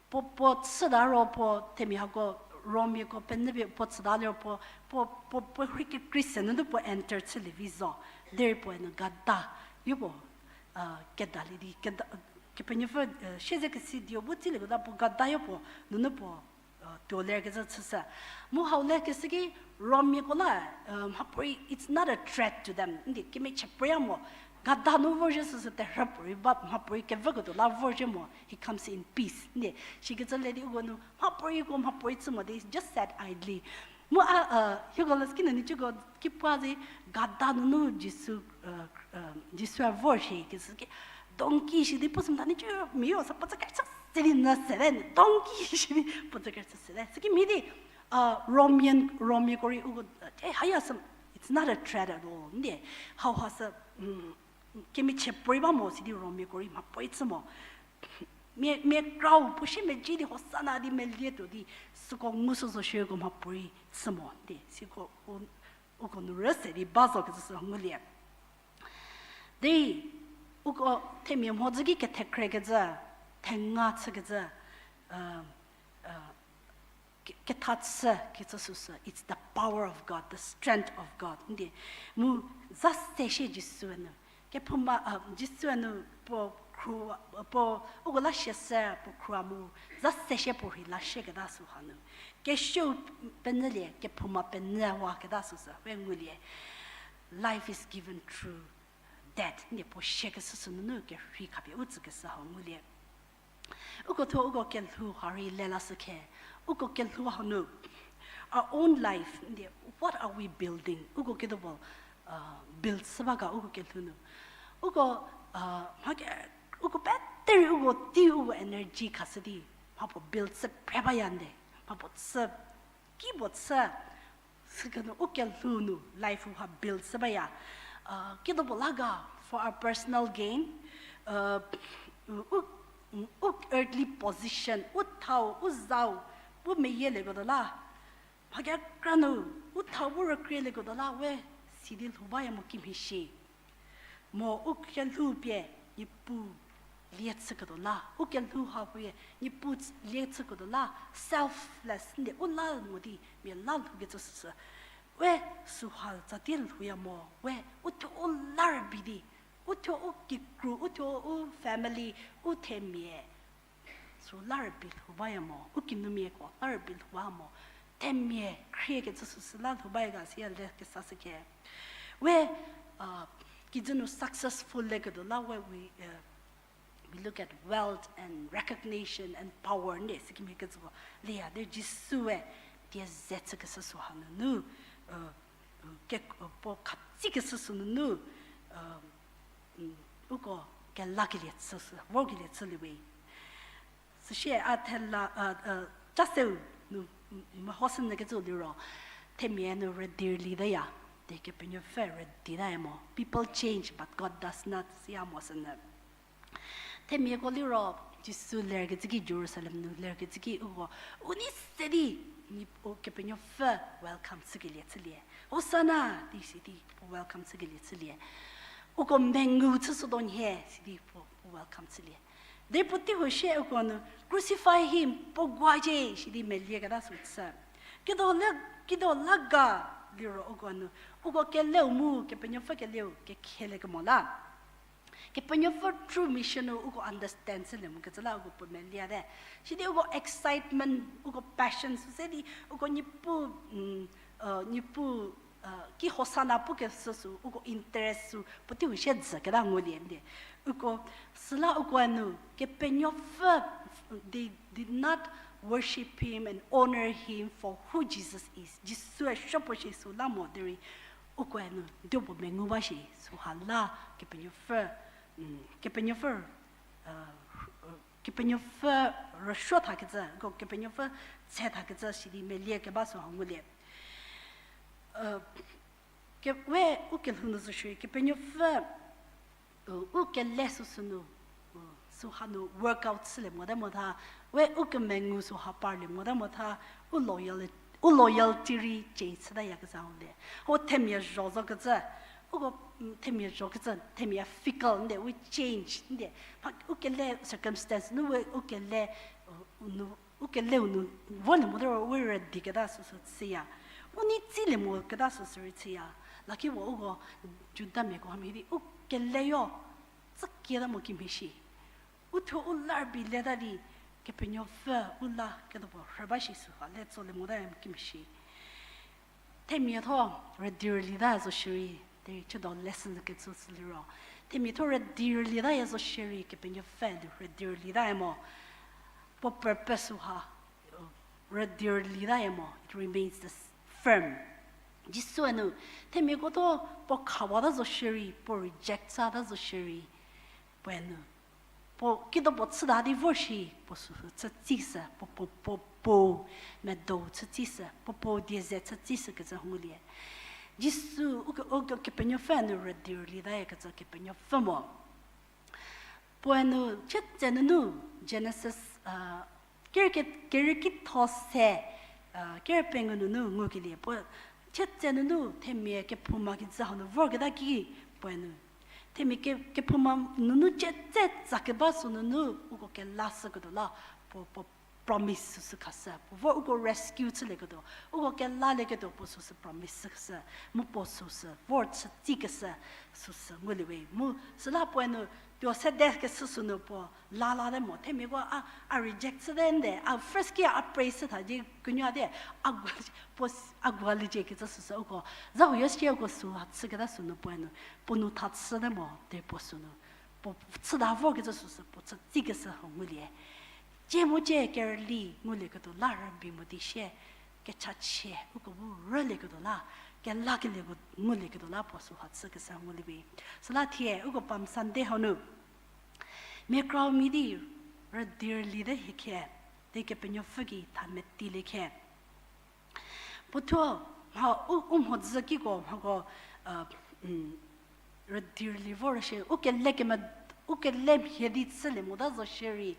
puo, puo chüta ro puo, themia hako, Romiako penyü pie puo chüta liro puo, puo, puo, puo rhei kekrei se nunu puo enter chülie vi zo, derei puoe nu gada, yopuo, kedalie di, keda, Kepenuopfü, siezekesi dio bu tsiliekota puo gada yopuo, nunu puo, tuo lerkecü chüshü. Mu hau lekeshü ki Romiako la, mhapuorei, it's not a threat to them. Ndie, kemichie puoya mo. Gada nu vorzhie süsü terhü puorei ba, mhapuorei kevüketuo la vorzhie mo. He comes in peace. Ndie, shikecü le di uko nu, mhapuoreiko mhapuorei chü mo di, just sat idly. Mu a, hieko la süki nu nicuko ki puo zi, gada nunu Jisu, Jisue vorzhie keshü ki, donkey shi di puo sümta nicu mio sa puo tsü kerüchü se di nyü sete, donkey shi di puo tsü kerüchü sete. Süki mhie di, Romian, Romiako rei uko, e, haya sü, it's not a threat at all. Ndie, hauha sü, kemichie puorei ba mo sidi Romiako rei mhapuorei chü mo. Mia, mia crowd puo shie meji di Hosana di melietuo di, süko ngushü zo shierko mhapuorei chü mo. Ndie, süko u, uko nu rüse di ba zo kecü sü ngulie. Derei, uko themia mhodzü ki kethekhrekecü, thenga chükecü, ke, ketha chü kecü süsü, it's the power of God, the strength of God. Ndie, mu za se shie Jisue nu, kephouma, Jisue nu puo khru, puo, uko la shie se puo khrua mu, za se shie puo rhei la shieketa süha nu, kesuou penyülie, kephouma penyüwaketa süsü we ngulie. Life is given through death. Ndie puo shiekeshü sü nunu kerhei khapie u tsükeshü hau ngulie. Uko thuo uko kelhou ha rei le lashü khe. Uko kelhou hanu, our own life, ndie, what are we building? Uko kedo puo, build chü ba ga uko kelhou nu. Uko, mha ke, uko peterei uko tei uko energy khashü di, mha puo build chü phre baya nde. Mha puo chü, ki puo chü, sükenu u kelhou nu life ha build chü baya. Kido puo la ga for our personal gain, u, u earthly position, u thau, u zau, bu meyielieketuo la, mha kekra nu, u thau bu rükrielieketuo la we, sidi lhou baya mo kimhie shi. Mo u kelhou pie, Niepuu lie chüketuo la, u kelhou ha pie, Niepuu lie chüketuo la, selfless, nde u la mo di, mia la lhoukecü süsü. We süha tsatie lhouya mo, we uthuo u la rübei di, uthuo u kikru, uthuo u family, u themia, sü la rübei lhou baya mo, u kinumiako la rübei lhou ba mo, themia khriekecü süsü la lhou baya ga siya le kesashü khe. We, kijü nu successful leketuo la we, we, we look at wealth and recognition and power, nde sikimhie kecüko leya, derei Jisue die ze chükeshü süha nunu, ke, puo khatsikeshü sü nunu, uko kelakelie chüshü, vorkelie chülie we. Süsie a thela, a, a, chaseu nu, mehoshünyükecü liro, themia nu rüdi rüli teya, di Kepenuopfü rüdi taya mo. People change, but God does not, siya mo sünyü. Themiako liro, Jisu lerkecü ki Jerusalem nu lerkecü ki uko, u nei se di, ni, u Kepenuopfü welcome chükelie chülie. Hosana, di sidi, puo welcome chükelie chülie. Uko mengu chüshütuo nhie, sidi puo, puo welcome chülie. Derei puotei huo shie uko nu, Crucify him, puo guacie, sidi melieketa sü chü. Kido le, kido la ga liro uko nu, uko keleu mu Kepenuopfü keleu kekhieliekemo la. Kepenuopfü true mission-u uko understand chülie mokecü la uko puo meliete. Sidi uko excitement, uko passion sü se di uko Niepuu, Niepuu ki Hosana pukeshü sü uko interest sü puotei huo shie dzüketa ngulie nde. Uko, süla uko nu, Kepenuopfü, they did not worship him and honor him for who Jesus is. Jisue supuo shi sü la mo derei, uko nu diopuo mengu ba shi süha la, Kepenuopfü, Kepenuopfü, Kepenuopfü rüsuo thakecü, uko Kepenuopfü tse thakecü sidi meliekeba süha ngulie. Ke, we u kelhou nu zo shierei, Kepenuopfü, u kele süsü nu, süha nu work out chülie mote motha, we u kemengu süha parlie mote motha, u loyal, u loyalty rei change chütayakecü hau le. Ho themia zho zokecü, uko, themia zhokecü, themia fickle nde, we change nde. Mha u kele circumstance nu we u kele, u nu, u keleu nu volie mote ro we rüdiketa süsü chüya. U nei tsilie moketa süsü rei chüya. Lakipuo uko Judamiako hamhie di u keleyo, tsükieta mo kimhie shi. U thuo u la rübei leta di, Kepenuopfü u la ketuo puo rhü ba shi süha le tsolie mota kimhie shi. Themia tho rüdi rülita zo shierei, derei chüdo lesson kecü sü liro, themia tho rüdi rülitaya zo shierei, Kepenuopfü nu rüdi rülitaya mo. Puo purpose süha, rüdi rülitaya mo, it remains the firm. Jisue nu, themiako tho puo khawata zo shierei, puo reject chüta zo shierei, puoe nu, puo kido puo chüta di vor shi, puo süsü chütsishü, puo, puo, puo, puo medou chütsishü, puo, puo die ze chütsishükecü ngulie. Jisu, u ke, u ke, Kepenuopfü nu rüdi rülitayakecü Kepenuopfü mo. Puoe nu, chütse nunu, Genesis, kere ke, kere kitho se, kere pengou nunu ngukelie. Puo, chütse nunu, themia kephouma kijü hau nu vorketa ki, puoe nu. Themia ke, kephouma nunu chütse tsakeba sü nunu, uko kelashüketuo la, puo, puo promise süsü khashü. Puo vor uko rescue chülieketuo, uko kelalieketuo puo süsü promise süsü, mu puo süsü vor chütsikeshü süsü ngulie we. Mu süla puoe nu, tuo sedekeshü sünu puo la late mo, themiako a, a reject chüte nde, a first ki a praise chütha di kenyü di, a, puo, a gualiecie kecü süsü uko, za huoyo sie uko süha chüketa sünu puoe nu, puo nu tha chüte mo, de puo sünu, puo chüta vorkecü süsü puo chütsikeshü hau ngulie. Cie mu cie kerüli ngulieketuo la rübei mo di sie, kechachie uko bu rülieketuo la, kelakelieko ngulieketuo la puo süha chükeshü ngulie we. Süla thie uko Palm Sunday hau nu, mia krau mia di rüdi rülite hie khe, di Kepenuopfü gei tha metilie khe. Puothuo, mha u, u mhodzü kiko mhako, rüdi rüli vor shie, u kele keme, u kele mhie di chülie mota zo shierei,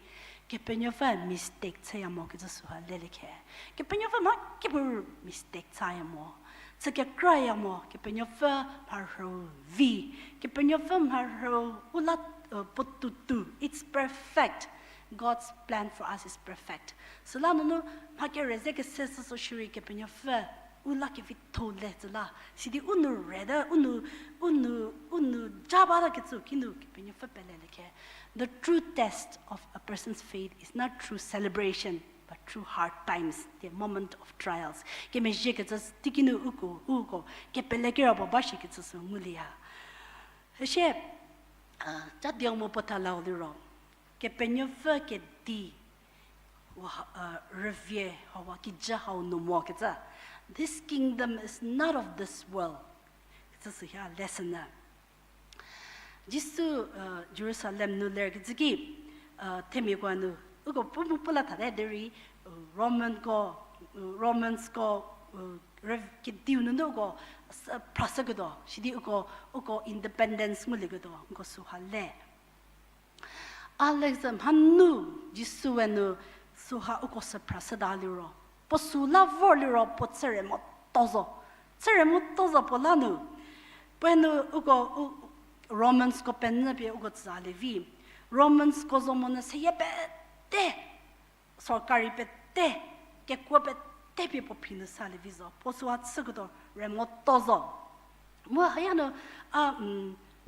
Kepenuopfü mistake chüya mo kecü süha lelie khe. Kepenuopfü mha kepuu mistake chaya mo. Chü kekraya mo, Kepenuopfü mharhüu vi. Kepenuopfü mharhüu u la, puotou tou. It's perfect. God's plan for us is perfect. Süla nunu mha kere ze kese sü zo shierei Kepenuopfü u la kevitho le tsü la. Sidi u nu reta, u nu, u nu, u nu ja bata kecü kinu Kepenuopfü pelelie khe. The true test of a person's faith is not through celebration, but through hard times, the moment of trials. Kemezhie kecü teiki nu uko, uko kepele kirapuo ba shi kecü sü ngulieya. Üsie, ca diau mo puo thalau liro, Kepenuopfü kedi rüvie hauha kijü hau nu mo kecü. This kingdom is not of this world. Kecü süha lesson-ü. Jisu Jerusalem nu lerkecü ki, themiako nu, uko pu mu pu la thate derei, Romanko, Romansko, kediu nunu uko, phrashüketuo, sidi uko, uko independence ngulieketuo, uko süha le. A lekecü mhanu Jisue nu süha uko sü phrashüta liro, puo sü la vor liro puo chüre moto zo. Chüre moto zo puo la nu. Puoe nu uko, u, Romansko penyü pie uko tsülie vi. Romansko zo monyü seyie pete, sorkari pete, kekuo pete pie puo phi nu salie vi zo. Puo süha chüketuo remo to zo. Mu hayanu, a,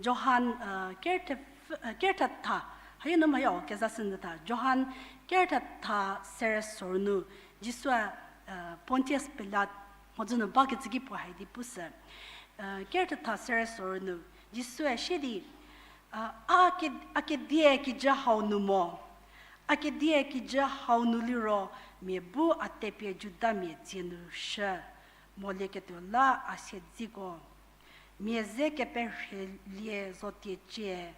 Johan, kerthetha, hayanu mhayo kezashünyü tha. Johan kerthetha sere soru nu, Jisue Pontius Pilat mhodzü nu bakecü ki puo hai di pushü. Kerthetha sere soru nu, Jisue sie di, a, a ke-, a kedie kijü hau nu mo. A kedie kijü hau nu liro, mia bu a tepie Judamia dzie nu shü molieketuo la a siedziko mia ze keperhielie zotiecie.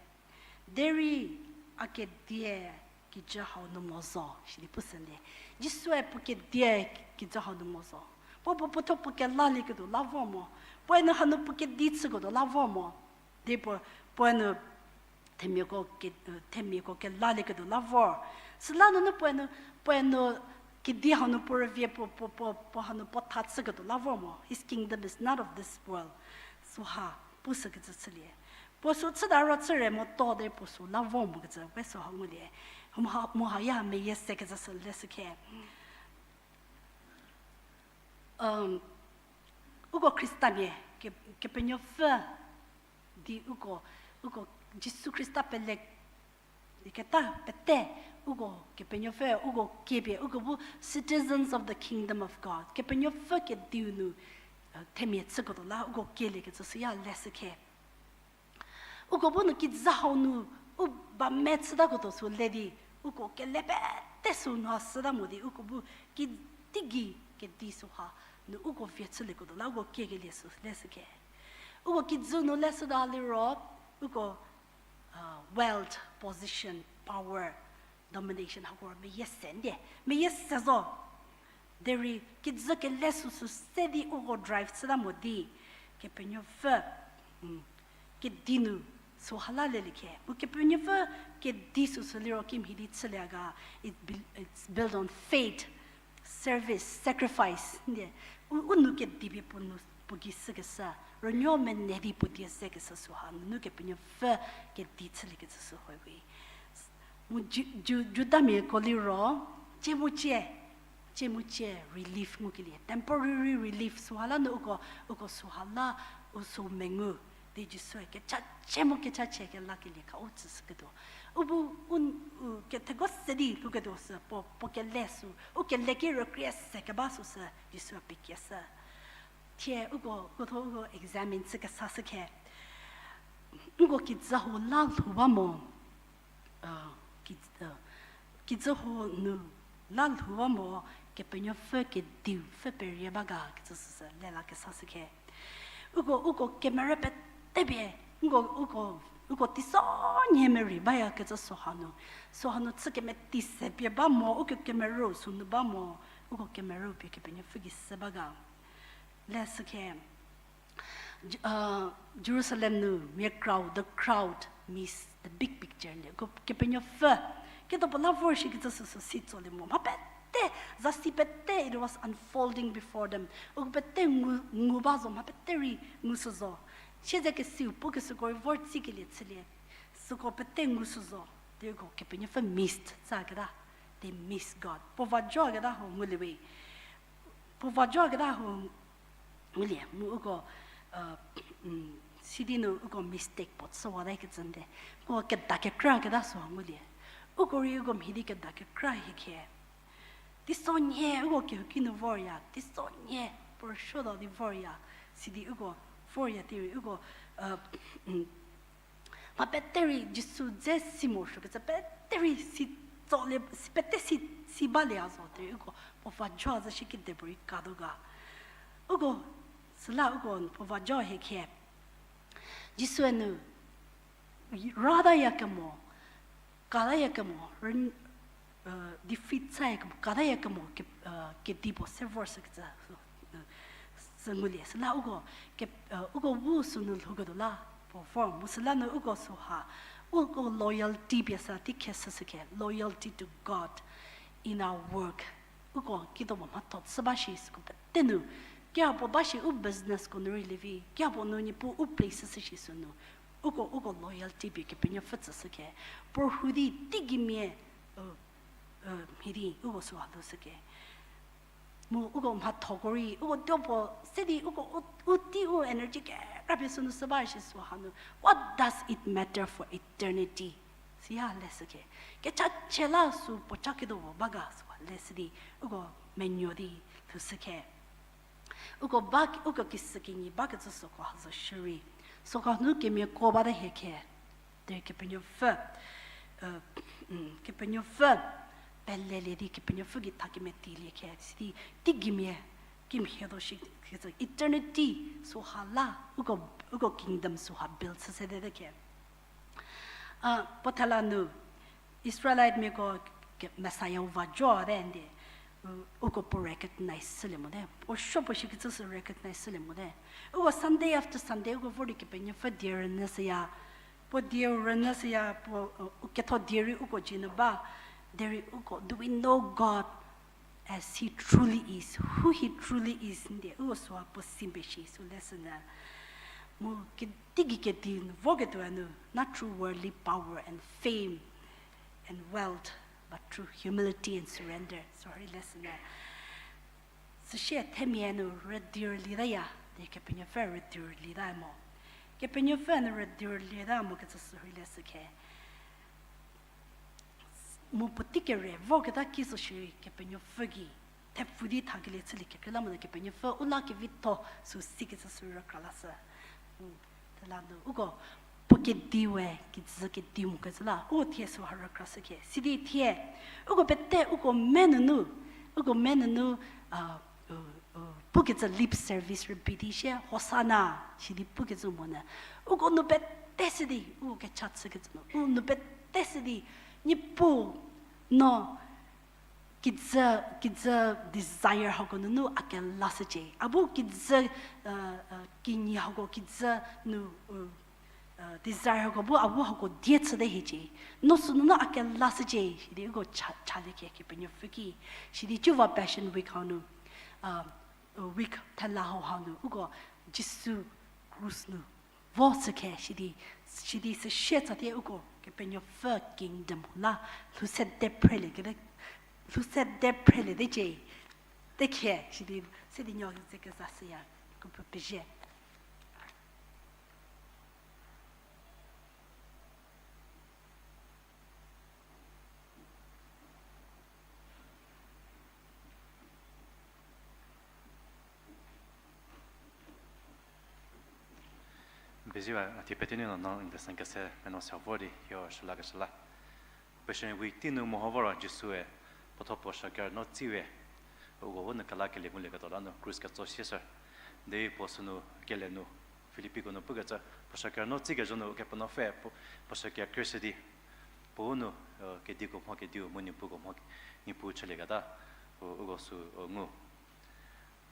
Derei a kedie kijü hau nu mo zo, sidi pushülie. Jisue puo kedie kijü hau nu mo zo. Puo, puo, puothuo puo kelalieketuo la vor mo. Puoe nu hanu puo kedi chüketuo la vor mo. Di puo, puoe nu themiako ke-, themiako kelalieketuo la vor. Süla nunu puoe nu, puoe nu kedi hau nu puo rüvie puo, puo, puo, puo hanu puo tha chüketuo la vor mo. His kingdom is not of this world. Süha pushükecü chülie. Puo sü chüta ro chüre mo to de puo sü la vor mokecü we süha ngulie. Mu ha, mu haya meyie sekecü sü leshükhe. Uko Khristamia, ke-, Kepenuopfü di uko, uko Jisu Khrista pele keta pete, uko Kepenuopfü, uko kiepie, uko bu citizens of the kingdom of God. Kepenuopfü kediu nu, themia chüketuo la uko kieliekecü süya leshükhe. Uko bu nu kijü hau nu u ba me chütaketuo sü le di, uko kele pete sü nu ha süta mo di, uko bu ki-, teigei kedi süha nu uko vie chülieketuo la uko kiekelie sü leshükhe. Uko kijü nu leshüta liro, uko wealth, position, power, domination hako meyie se ndie, meyie se zo. Derei kijü kele süsü se di uko drive chüta mo di, Kepenuopfü kedi nu süha la leliekhe. Mu Kepenuopfü kedi süsü liro kimhie di chülie ga, it, it's built on faith, service, sacrifice ndie. U, u nou kedipie puo nu puo gei shükeshü, rünuo mene di puo die zekeshü süha nunu Kepenuopfü kedi chüliekecü sü huowe. Mu Ju-, Ju-, Judamiako liro, tsie mu tsie, tsie mu tsie relief ngukelie, temporary relief süha la nu uko, uko süha la u sü mengu di Jisue kechachie mu kechachie kelakelie kha u tsüshüketuo. U bu u, u ketheko se di lhouketuo sü puo, puo kele sü, u kele ki rükrie se keba süsü Jisue pekieshü. Thie uko, uko thuo uko examine chü kesashükhe. Uko kijü hau la lhou ba mo, ki-, kijü hau nu la lhou ba mo, Kepenuopfü kediu pfü perie ba ga kecü süsü lela kesashükhe. Uko, uko kemerü petepie, uko, uko, uko teisonhie merei bayakecü süha nu, süha nu chü kemeti se pie ba mo, uko kemerü sünu ba mo, uko kemerü pie Kepenuopfü gei se ba ga. Leshükhe, J-, Jerusalem nu mia crowd, the crowd miss the big picture le. Uko Kepenuopfü, kedo puo la vor shikecü süsü si tsolie mo. Mha pete, zasi pete, it was unfolding before them. Uko pete ngu, ngu ba zo, mha pete rei ngushü zo. Siedzekesiu pukeshüko rei vor tsikelie chülie. Süko pete ngushü zo. Derei uko Kepenuopfü missed tsüketa. They miss God. Puo va joketa hau ngulie we. Puo va joketa hau ngulie, mu uko, sidi nu uko mistake puo chüwata kecü nde. Uko keda kekraketa süha ngulie. Uko rei uko mhie di keda kekra hiekhe. Teisonhie uko kehouki nu vorya, teisonhie puo rüsuotuo di vorya, sidi uko vorya derei uko, mha pete rei Jisu dze si morosuokecü pete rei si tsolie, si pete si, si balieya zo derei uko puo va jo zü shikide puorei katuo ga. Uko, süla uko puo va jo hiekhe. Jisue nu ratayakemo, katayakemo, rün-, defeat chayakemo, katayakemo ke-, kedipuo se vorshükecü sü ngulie. Süla uko, ke-, uko bu sünu lhouketuo la puo vor mu süla nu uko süha, uko loyalty pie sa tei kheshüshükhe, loyalty to God in our work. Uko kido puo mhatho chü ba shi süko pete nu, kiha puo ba shi u businessko nu rei lievi, kiha puo nu Niepuu u place shüshü shi sünu, Uko, uko loyalty pie Kepenuopfü tsüshü khe. Puo rhu di teigimia, u, u, mhie di uko süha lhoushü khe. Mu uko mhathoko rei, uko tuo puo se di uko u, u tei u energy kekra pie sünu shü ba shi süha nu, what does it matter for eternity? Siya leshü khe. Kechachie la sü puo cha ketuo puo ba ga süha leshü di, uko menuo di lhoushü khe. Uko ba, uko kisükinyi bakecü süko ha zo shierei. Süko nu kemiako bate hie khe. Derei Kepenuopfü, Kepenuopfü pelelie di Kepenuopfü ki tha kemetilie khe. Sidi teigimia kimhie tuo shi, eternity süha la, uko, uko kingdom süha build chü sede khe. A, puo thela nu, Israelitemiako Messiah u va jote ndi, u, uko puo recognize shülie mote. Puo suo puo shikecü sü recognize shülie mote. Uko Sunday after Sunday uko vor di Kepenuopfü die rünyüshüya. Puo dieu rünyüshüya, puo, u ketho die rei uko dzie nu ba. Derei uko, do we know God as he truly is, who he truly is, ndi uko süha puo si mbe shi sü leshü nyü. Mu teigei kedi nu voketuo nu, not through worldly power and fame and wealth, but through humility and surrender. Sorry, leshü nyü. Süsie themia nu rüdi rülitaya, di Kepenuopfü rüdi rülita mo. Kepenuopfü nu rüdi rülita mokecü sü rei leshü khe. Mu puotei kere voketa ki zo shierei Kepenuopfü gei thepfu di thakelie chülie kekreilamonyü Kepenuopfü u la kevitho sü sikecü sü rükra lashü. Thela nu uko puo kediu we kijü kediu mokecü la u thie süha rükrashü khe. Sidi thie uko pete uko menunu, uko menunu, a, u, u, pukecü lip service rübei di shie Hosana sidi pukecü monyü. Uko nu pete sidi u kecha chükecü nu, u nu pete sidi Niepuu no kijü, kijü desire hako nunu a kelashücie. A bu kijü, kinyi hako kijü nu, desire hako bu a bu hako die chüte hiecie. No sünunu a kelashücie, sidi uko cha, chalie khe Kepenuopfü ki. Sidi ciu va Passion Week hau nu, week thela hau hau nu uko Jisu krus nu vo chükhe sidi, sidi süsie tsatie uko Kepenuopfü kingdom la lhou sede phrelie kete, lhou sede phrelietecie. Tekhe sidi, sidi nuo ze kezashüya, kepu pezie. N pezie ba, a, thie pete nu no, no, n de sen kese, meno se vor di, hio shüla keshüla. Passion Week tei nu meho vo ro Jisue, puotho puo shüker no tsiwe, uko bu nu kelakelie ngulieketuo la nu, krus ketso sieshü. Derei puo sünu kele nu, Filippiko nu pukecü, puo shüker no tsikezho nu, Kepenuopfü, puo, puo shüker khrishü di, puo u nu, kediko mho kediu, mu niepuko mho, niepuu chülieketa, u, uko sü, ngu.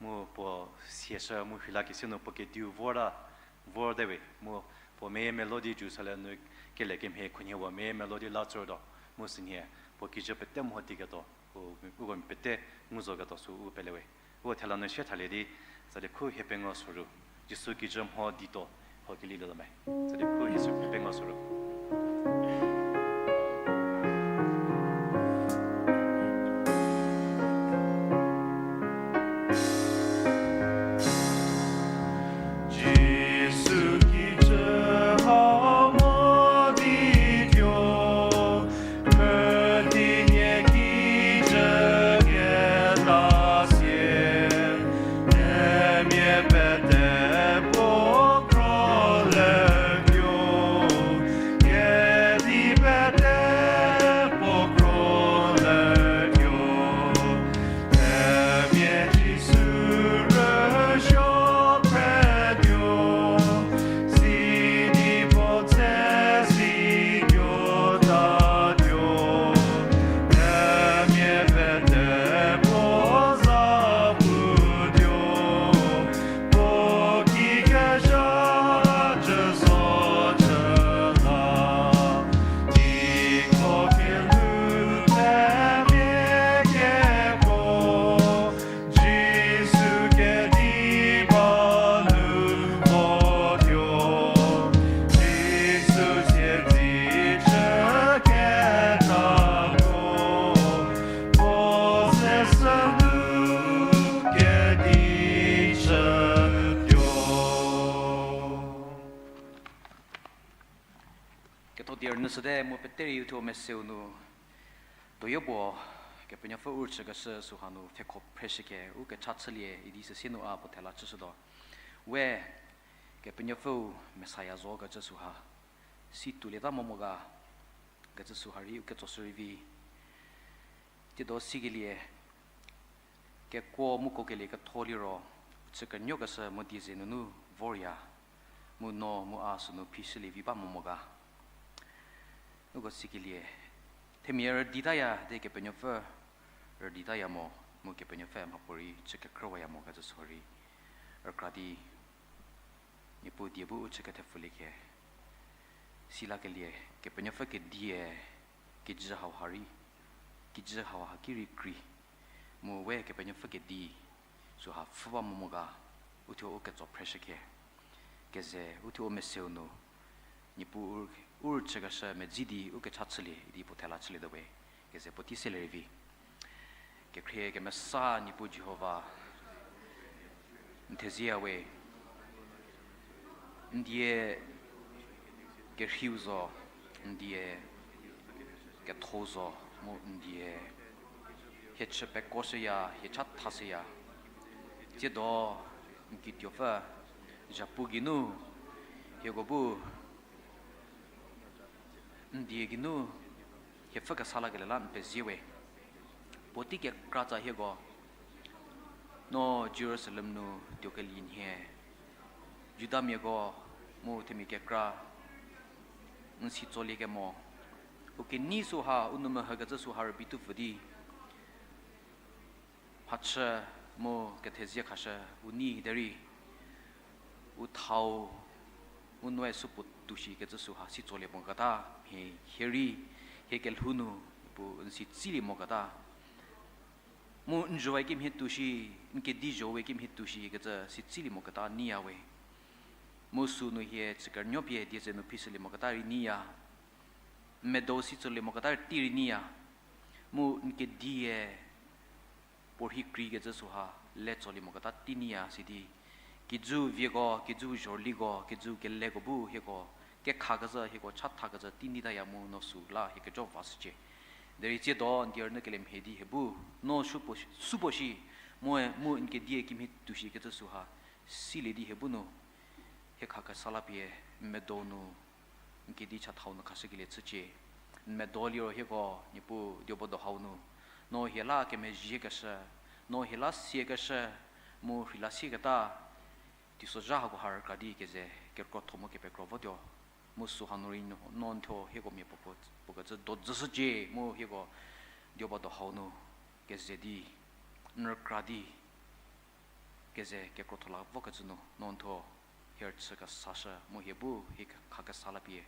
Mu puo sieshü mu rheilakese nu puo kediu vorta, vorte we. Mu puo meyiemeluo di Jerusalem nu kele kemhie khunhie puo meyiemeluo di la tsütuo. Mu sünhie puo kijü pete mho tiketuo, u, uko pete ngu zoketuo sü u pele we. Uko thela nu sie thalie di, tsali khu hie pengou soru, Jisu kijü mho dituo, ho keli lelo me. Tsali khu Jisu pengou soru. Jisu kijü ha mo dituo, rüdi nie kijü keta sie, themia pete puo kro ler Tho die rünyü shüte mu pete rei uthuo meseu nu, tuoyo puo, Kepenuopfü u rüchükeshü süha nu pfhekho phreshükhe, u kecha chülie idi süsie nu a puo thela chüshütuo. We, Kepenuopfüu Messiah zokecü süha, si tuolieta mo mo ga, kecü süha rei u ketsoshü rei vi. Tiedo sikelie, kekuo mu kuokelie ketho liro, chü kenuokeshü mu die ze nunu vorya, mu no mu a sünu phishülie vi ba mo mo ga. Uko sikelie, themia rüditaya di Kepenuopfü rüditaya mo, mu Kepenuopfü mhapuorei chü kekrüwaya mo kecü süha rei, rükra di, Niepuu die bu u chü kethepfülie khe, silakelie, Kepenuopfü kedie, kijü hauha rei, kijü hauha ki rei krei, mu we Kepenuopfü kedi, süha pfhü ba mo mo ga, uthuo u ketso phreshükhe, keze uthuo u meseu nu, Niepuu u, u rüchükeshü medzi di u kecha chülie idi puo thela chülietuo we, keze puotei selie rei vi. Kekhrie kemesa Niepuu Jihova, n thezieya we, n die kerheiu zo, n die kethou zo, mu n die hie chü pekoshüya, hie chathashüya. Tsiedo n kituopfü, zhapu geinu, hieko bu n die geinu hie pfhü kesa lakelie la n pezie we. Puotei kekratsa hieko, no Jerusalem nu tuokelie nhie, Judamiako mu themia kekra n si tsolie kemo, u kenei süha u nou mehükecü süha rübei tupfü di, mhachü mu kethezie khashü u nei derei, u thau, u noe supuo tuoshi kecü süha si tsolie moketa, mhie hie rei, hie kelhou nu, Niepuu n si tsilie moketa. Mu n zho we kimhie tuoshi, n kedi zho we kimhie tuoshi kecü si tsilie moketa neiya we. Mu sünu hie chü kerünuo pie die ze nu phishülie moketa rei neiya. N medo si tsolie moketa rei tei rei neiya. Mu n kedie puorhi kreikecü süha le tsolie moketa tei neiya sidi, kijü vieko, kijü zhorüliko, kijü keleko bu hieko, kekhakezhü hieko chathakecü tei neitaya mu no süla hie kejo vashücie. Derei tsiedo n die rünyü kelie mhie di hie bu, no supuo, supuo shi, mu, mu n kedie kimhie tuoshi kecü süha, silie di hie bu nu, hie khakesa la pie, n medo nu, n kedi chathau nu khashükelie chücie. N medo liro hieko, Niepuu diobo do hau nu, no hie la kemezhiekeshü, no hie la siekeshü, mu rheila sieketa, teisozha hako ha rükra di keze kekrotho mu kepekro votuo. Mu süha nu rei no, no n thuo hieko mia puo, puo, puo kecü do dzüshücie mu hieko dioba do hau nu keze di, n rükra di, keze kekrotho la vokecü nu, no n thuo hie rüchü kesashü mu hie bu hie khakesa la pie,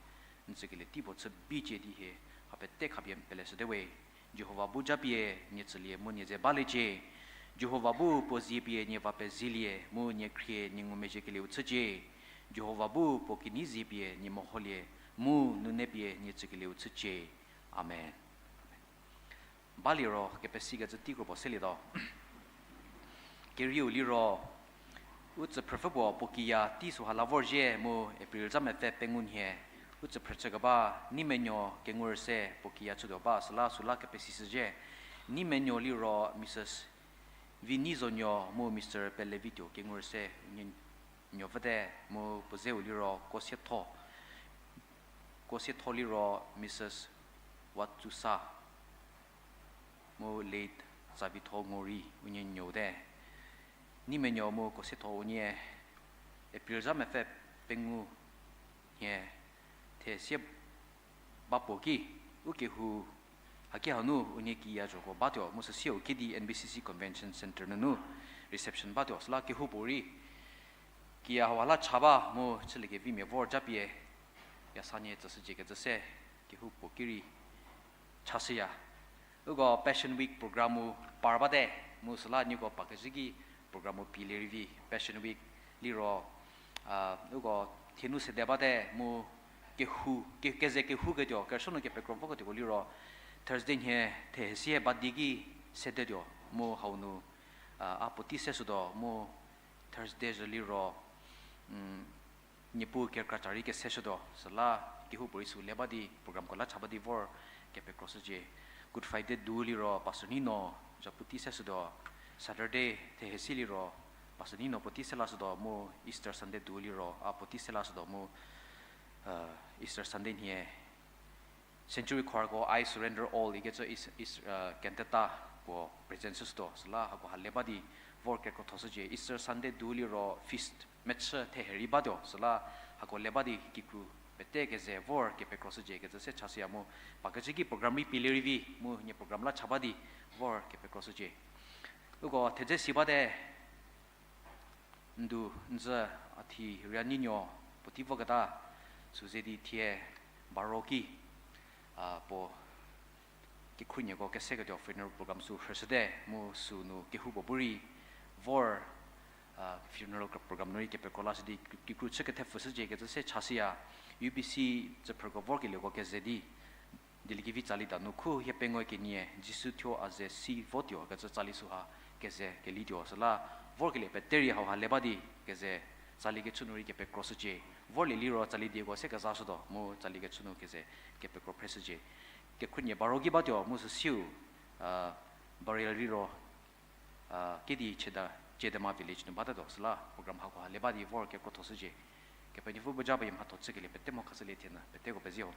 n tsükelie tei puo chü bicie di hie, ha pete khapie n peleshüte we. Jihova bu japie nie tsülie mu nie ze baliecie. Jihova bu puo zie pie nie va pezielie mu nie khrie nie ngumezhiekelieu chücie. Jihova bu puo kinyi zie pie nie meholie mu nune pie nie tsükelieu chücie. Amen. Baliro kepesikecü tei kro puo selietuo. Kerieu liro, u tsüphrüpfü puo puo kiya tei süha la vorzhie mu April za mepfü pengou nhie, u tsüphrü chükeba Neimenuo Kengurüse puo kiya chütuo ba süla süla kepesishüzhie. Neimenuo liro Mrs Vinizonuo mu Mr Pelevituo Kengurüse unie nuopfüte mu puo zeu liro Kosietho, Kosietho liro Mrs Watsusa mu late Tsavitho Ngori unie nuote. Neimenuo mu Kosietho unie April za mepfü pengou nhie thesie ba puo ki, u kehou haki hanu unie kiya zhoko batuo mu süsieu kidi N B C C Convention Centre nunu reception batuo süla kehoupuorei kiya hau la cha ba mu chüliekevimia vor japie yasanie tsüshücie kecü se kehoupuo ki rei chashüya. Uko Passion Week program-u par bate, mu süla nieko pakezhü ki program-u pie lie rei vi. Passion Week liro, a, uko thienu sede bate mu kehou, ke-, keze kehouketuo, kerüsuo nu kepekro voketuoko liro Thursday nhie thehesie ba di ki sedetuo mu hau nu, a, a puotei seshütuo mu Thursday zhü liro, mm, Niepuu kerükra ca rei keseshütuo, süla kehoupuorei sü le ba di programko la cha ba di vor kepekroshücie. Good Friday du liro Pastor Nino, zhapu tei seshütuo, Saturday thehesi liro Pastor Nino puotei se lashütuo mu Easter Sunday du liro a puotei se lashütuo mu, Easter Sunday nhie Century Choirko I Surrender All ikecü is, is, cantata puo present shütuo, süla hako ha le ba di vor kekrothashücie. Easter Sunday du liro feast mechü thehe rei batuo, süla hako le ba di kikru pete keze vor kepekroshücie kecü se chashüya mu, pakecü ki program rei pie le rei vi mu nie program la cha ba di vor kepekroshücie. Uko thedze si bate, ndu nzü a thi ria ninuo puotei voketa, sü ze di thie baro ki, a, puo kekhruohieko keseketuo funeral program sü rhüshüte mu sünu kehoupuo bu rei vor, a, funeral program nu rei kepekro lashü di kikru chü kethepfüshücie kecü se chashüya. U B C tsüphrüko vorkelieko keze di Dieliekevi tsali danu khu hie pengou kenie Jisu thuo a ze si votuo kecü tsali süha keze kelituo, süla vorkelie pete rei hauha le ba di keze tsali kechü nu rei kepekroshücie. Vorlie liro tsali dieko se kezashütuo mu tsali kechü nu keze kepekro phreshücie. Kekhruohi baro ki batuo mu süsiu, a, burial liro, a, kedi Cheda, Chedema village nu batatuo, süla program hako ha le ba di vor kekrothashücie. Kepenuopfü bu japie mhatho chükelie pete mo khashülie thie nu peteko pezie ho.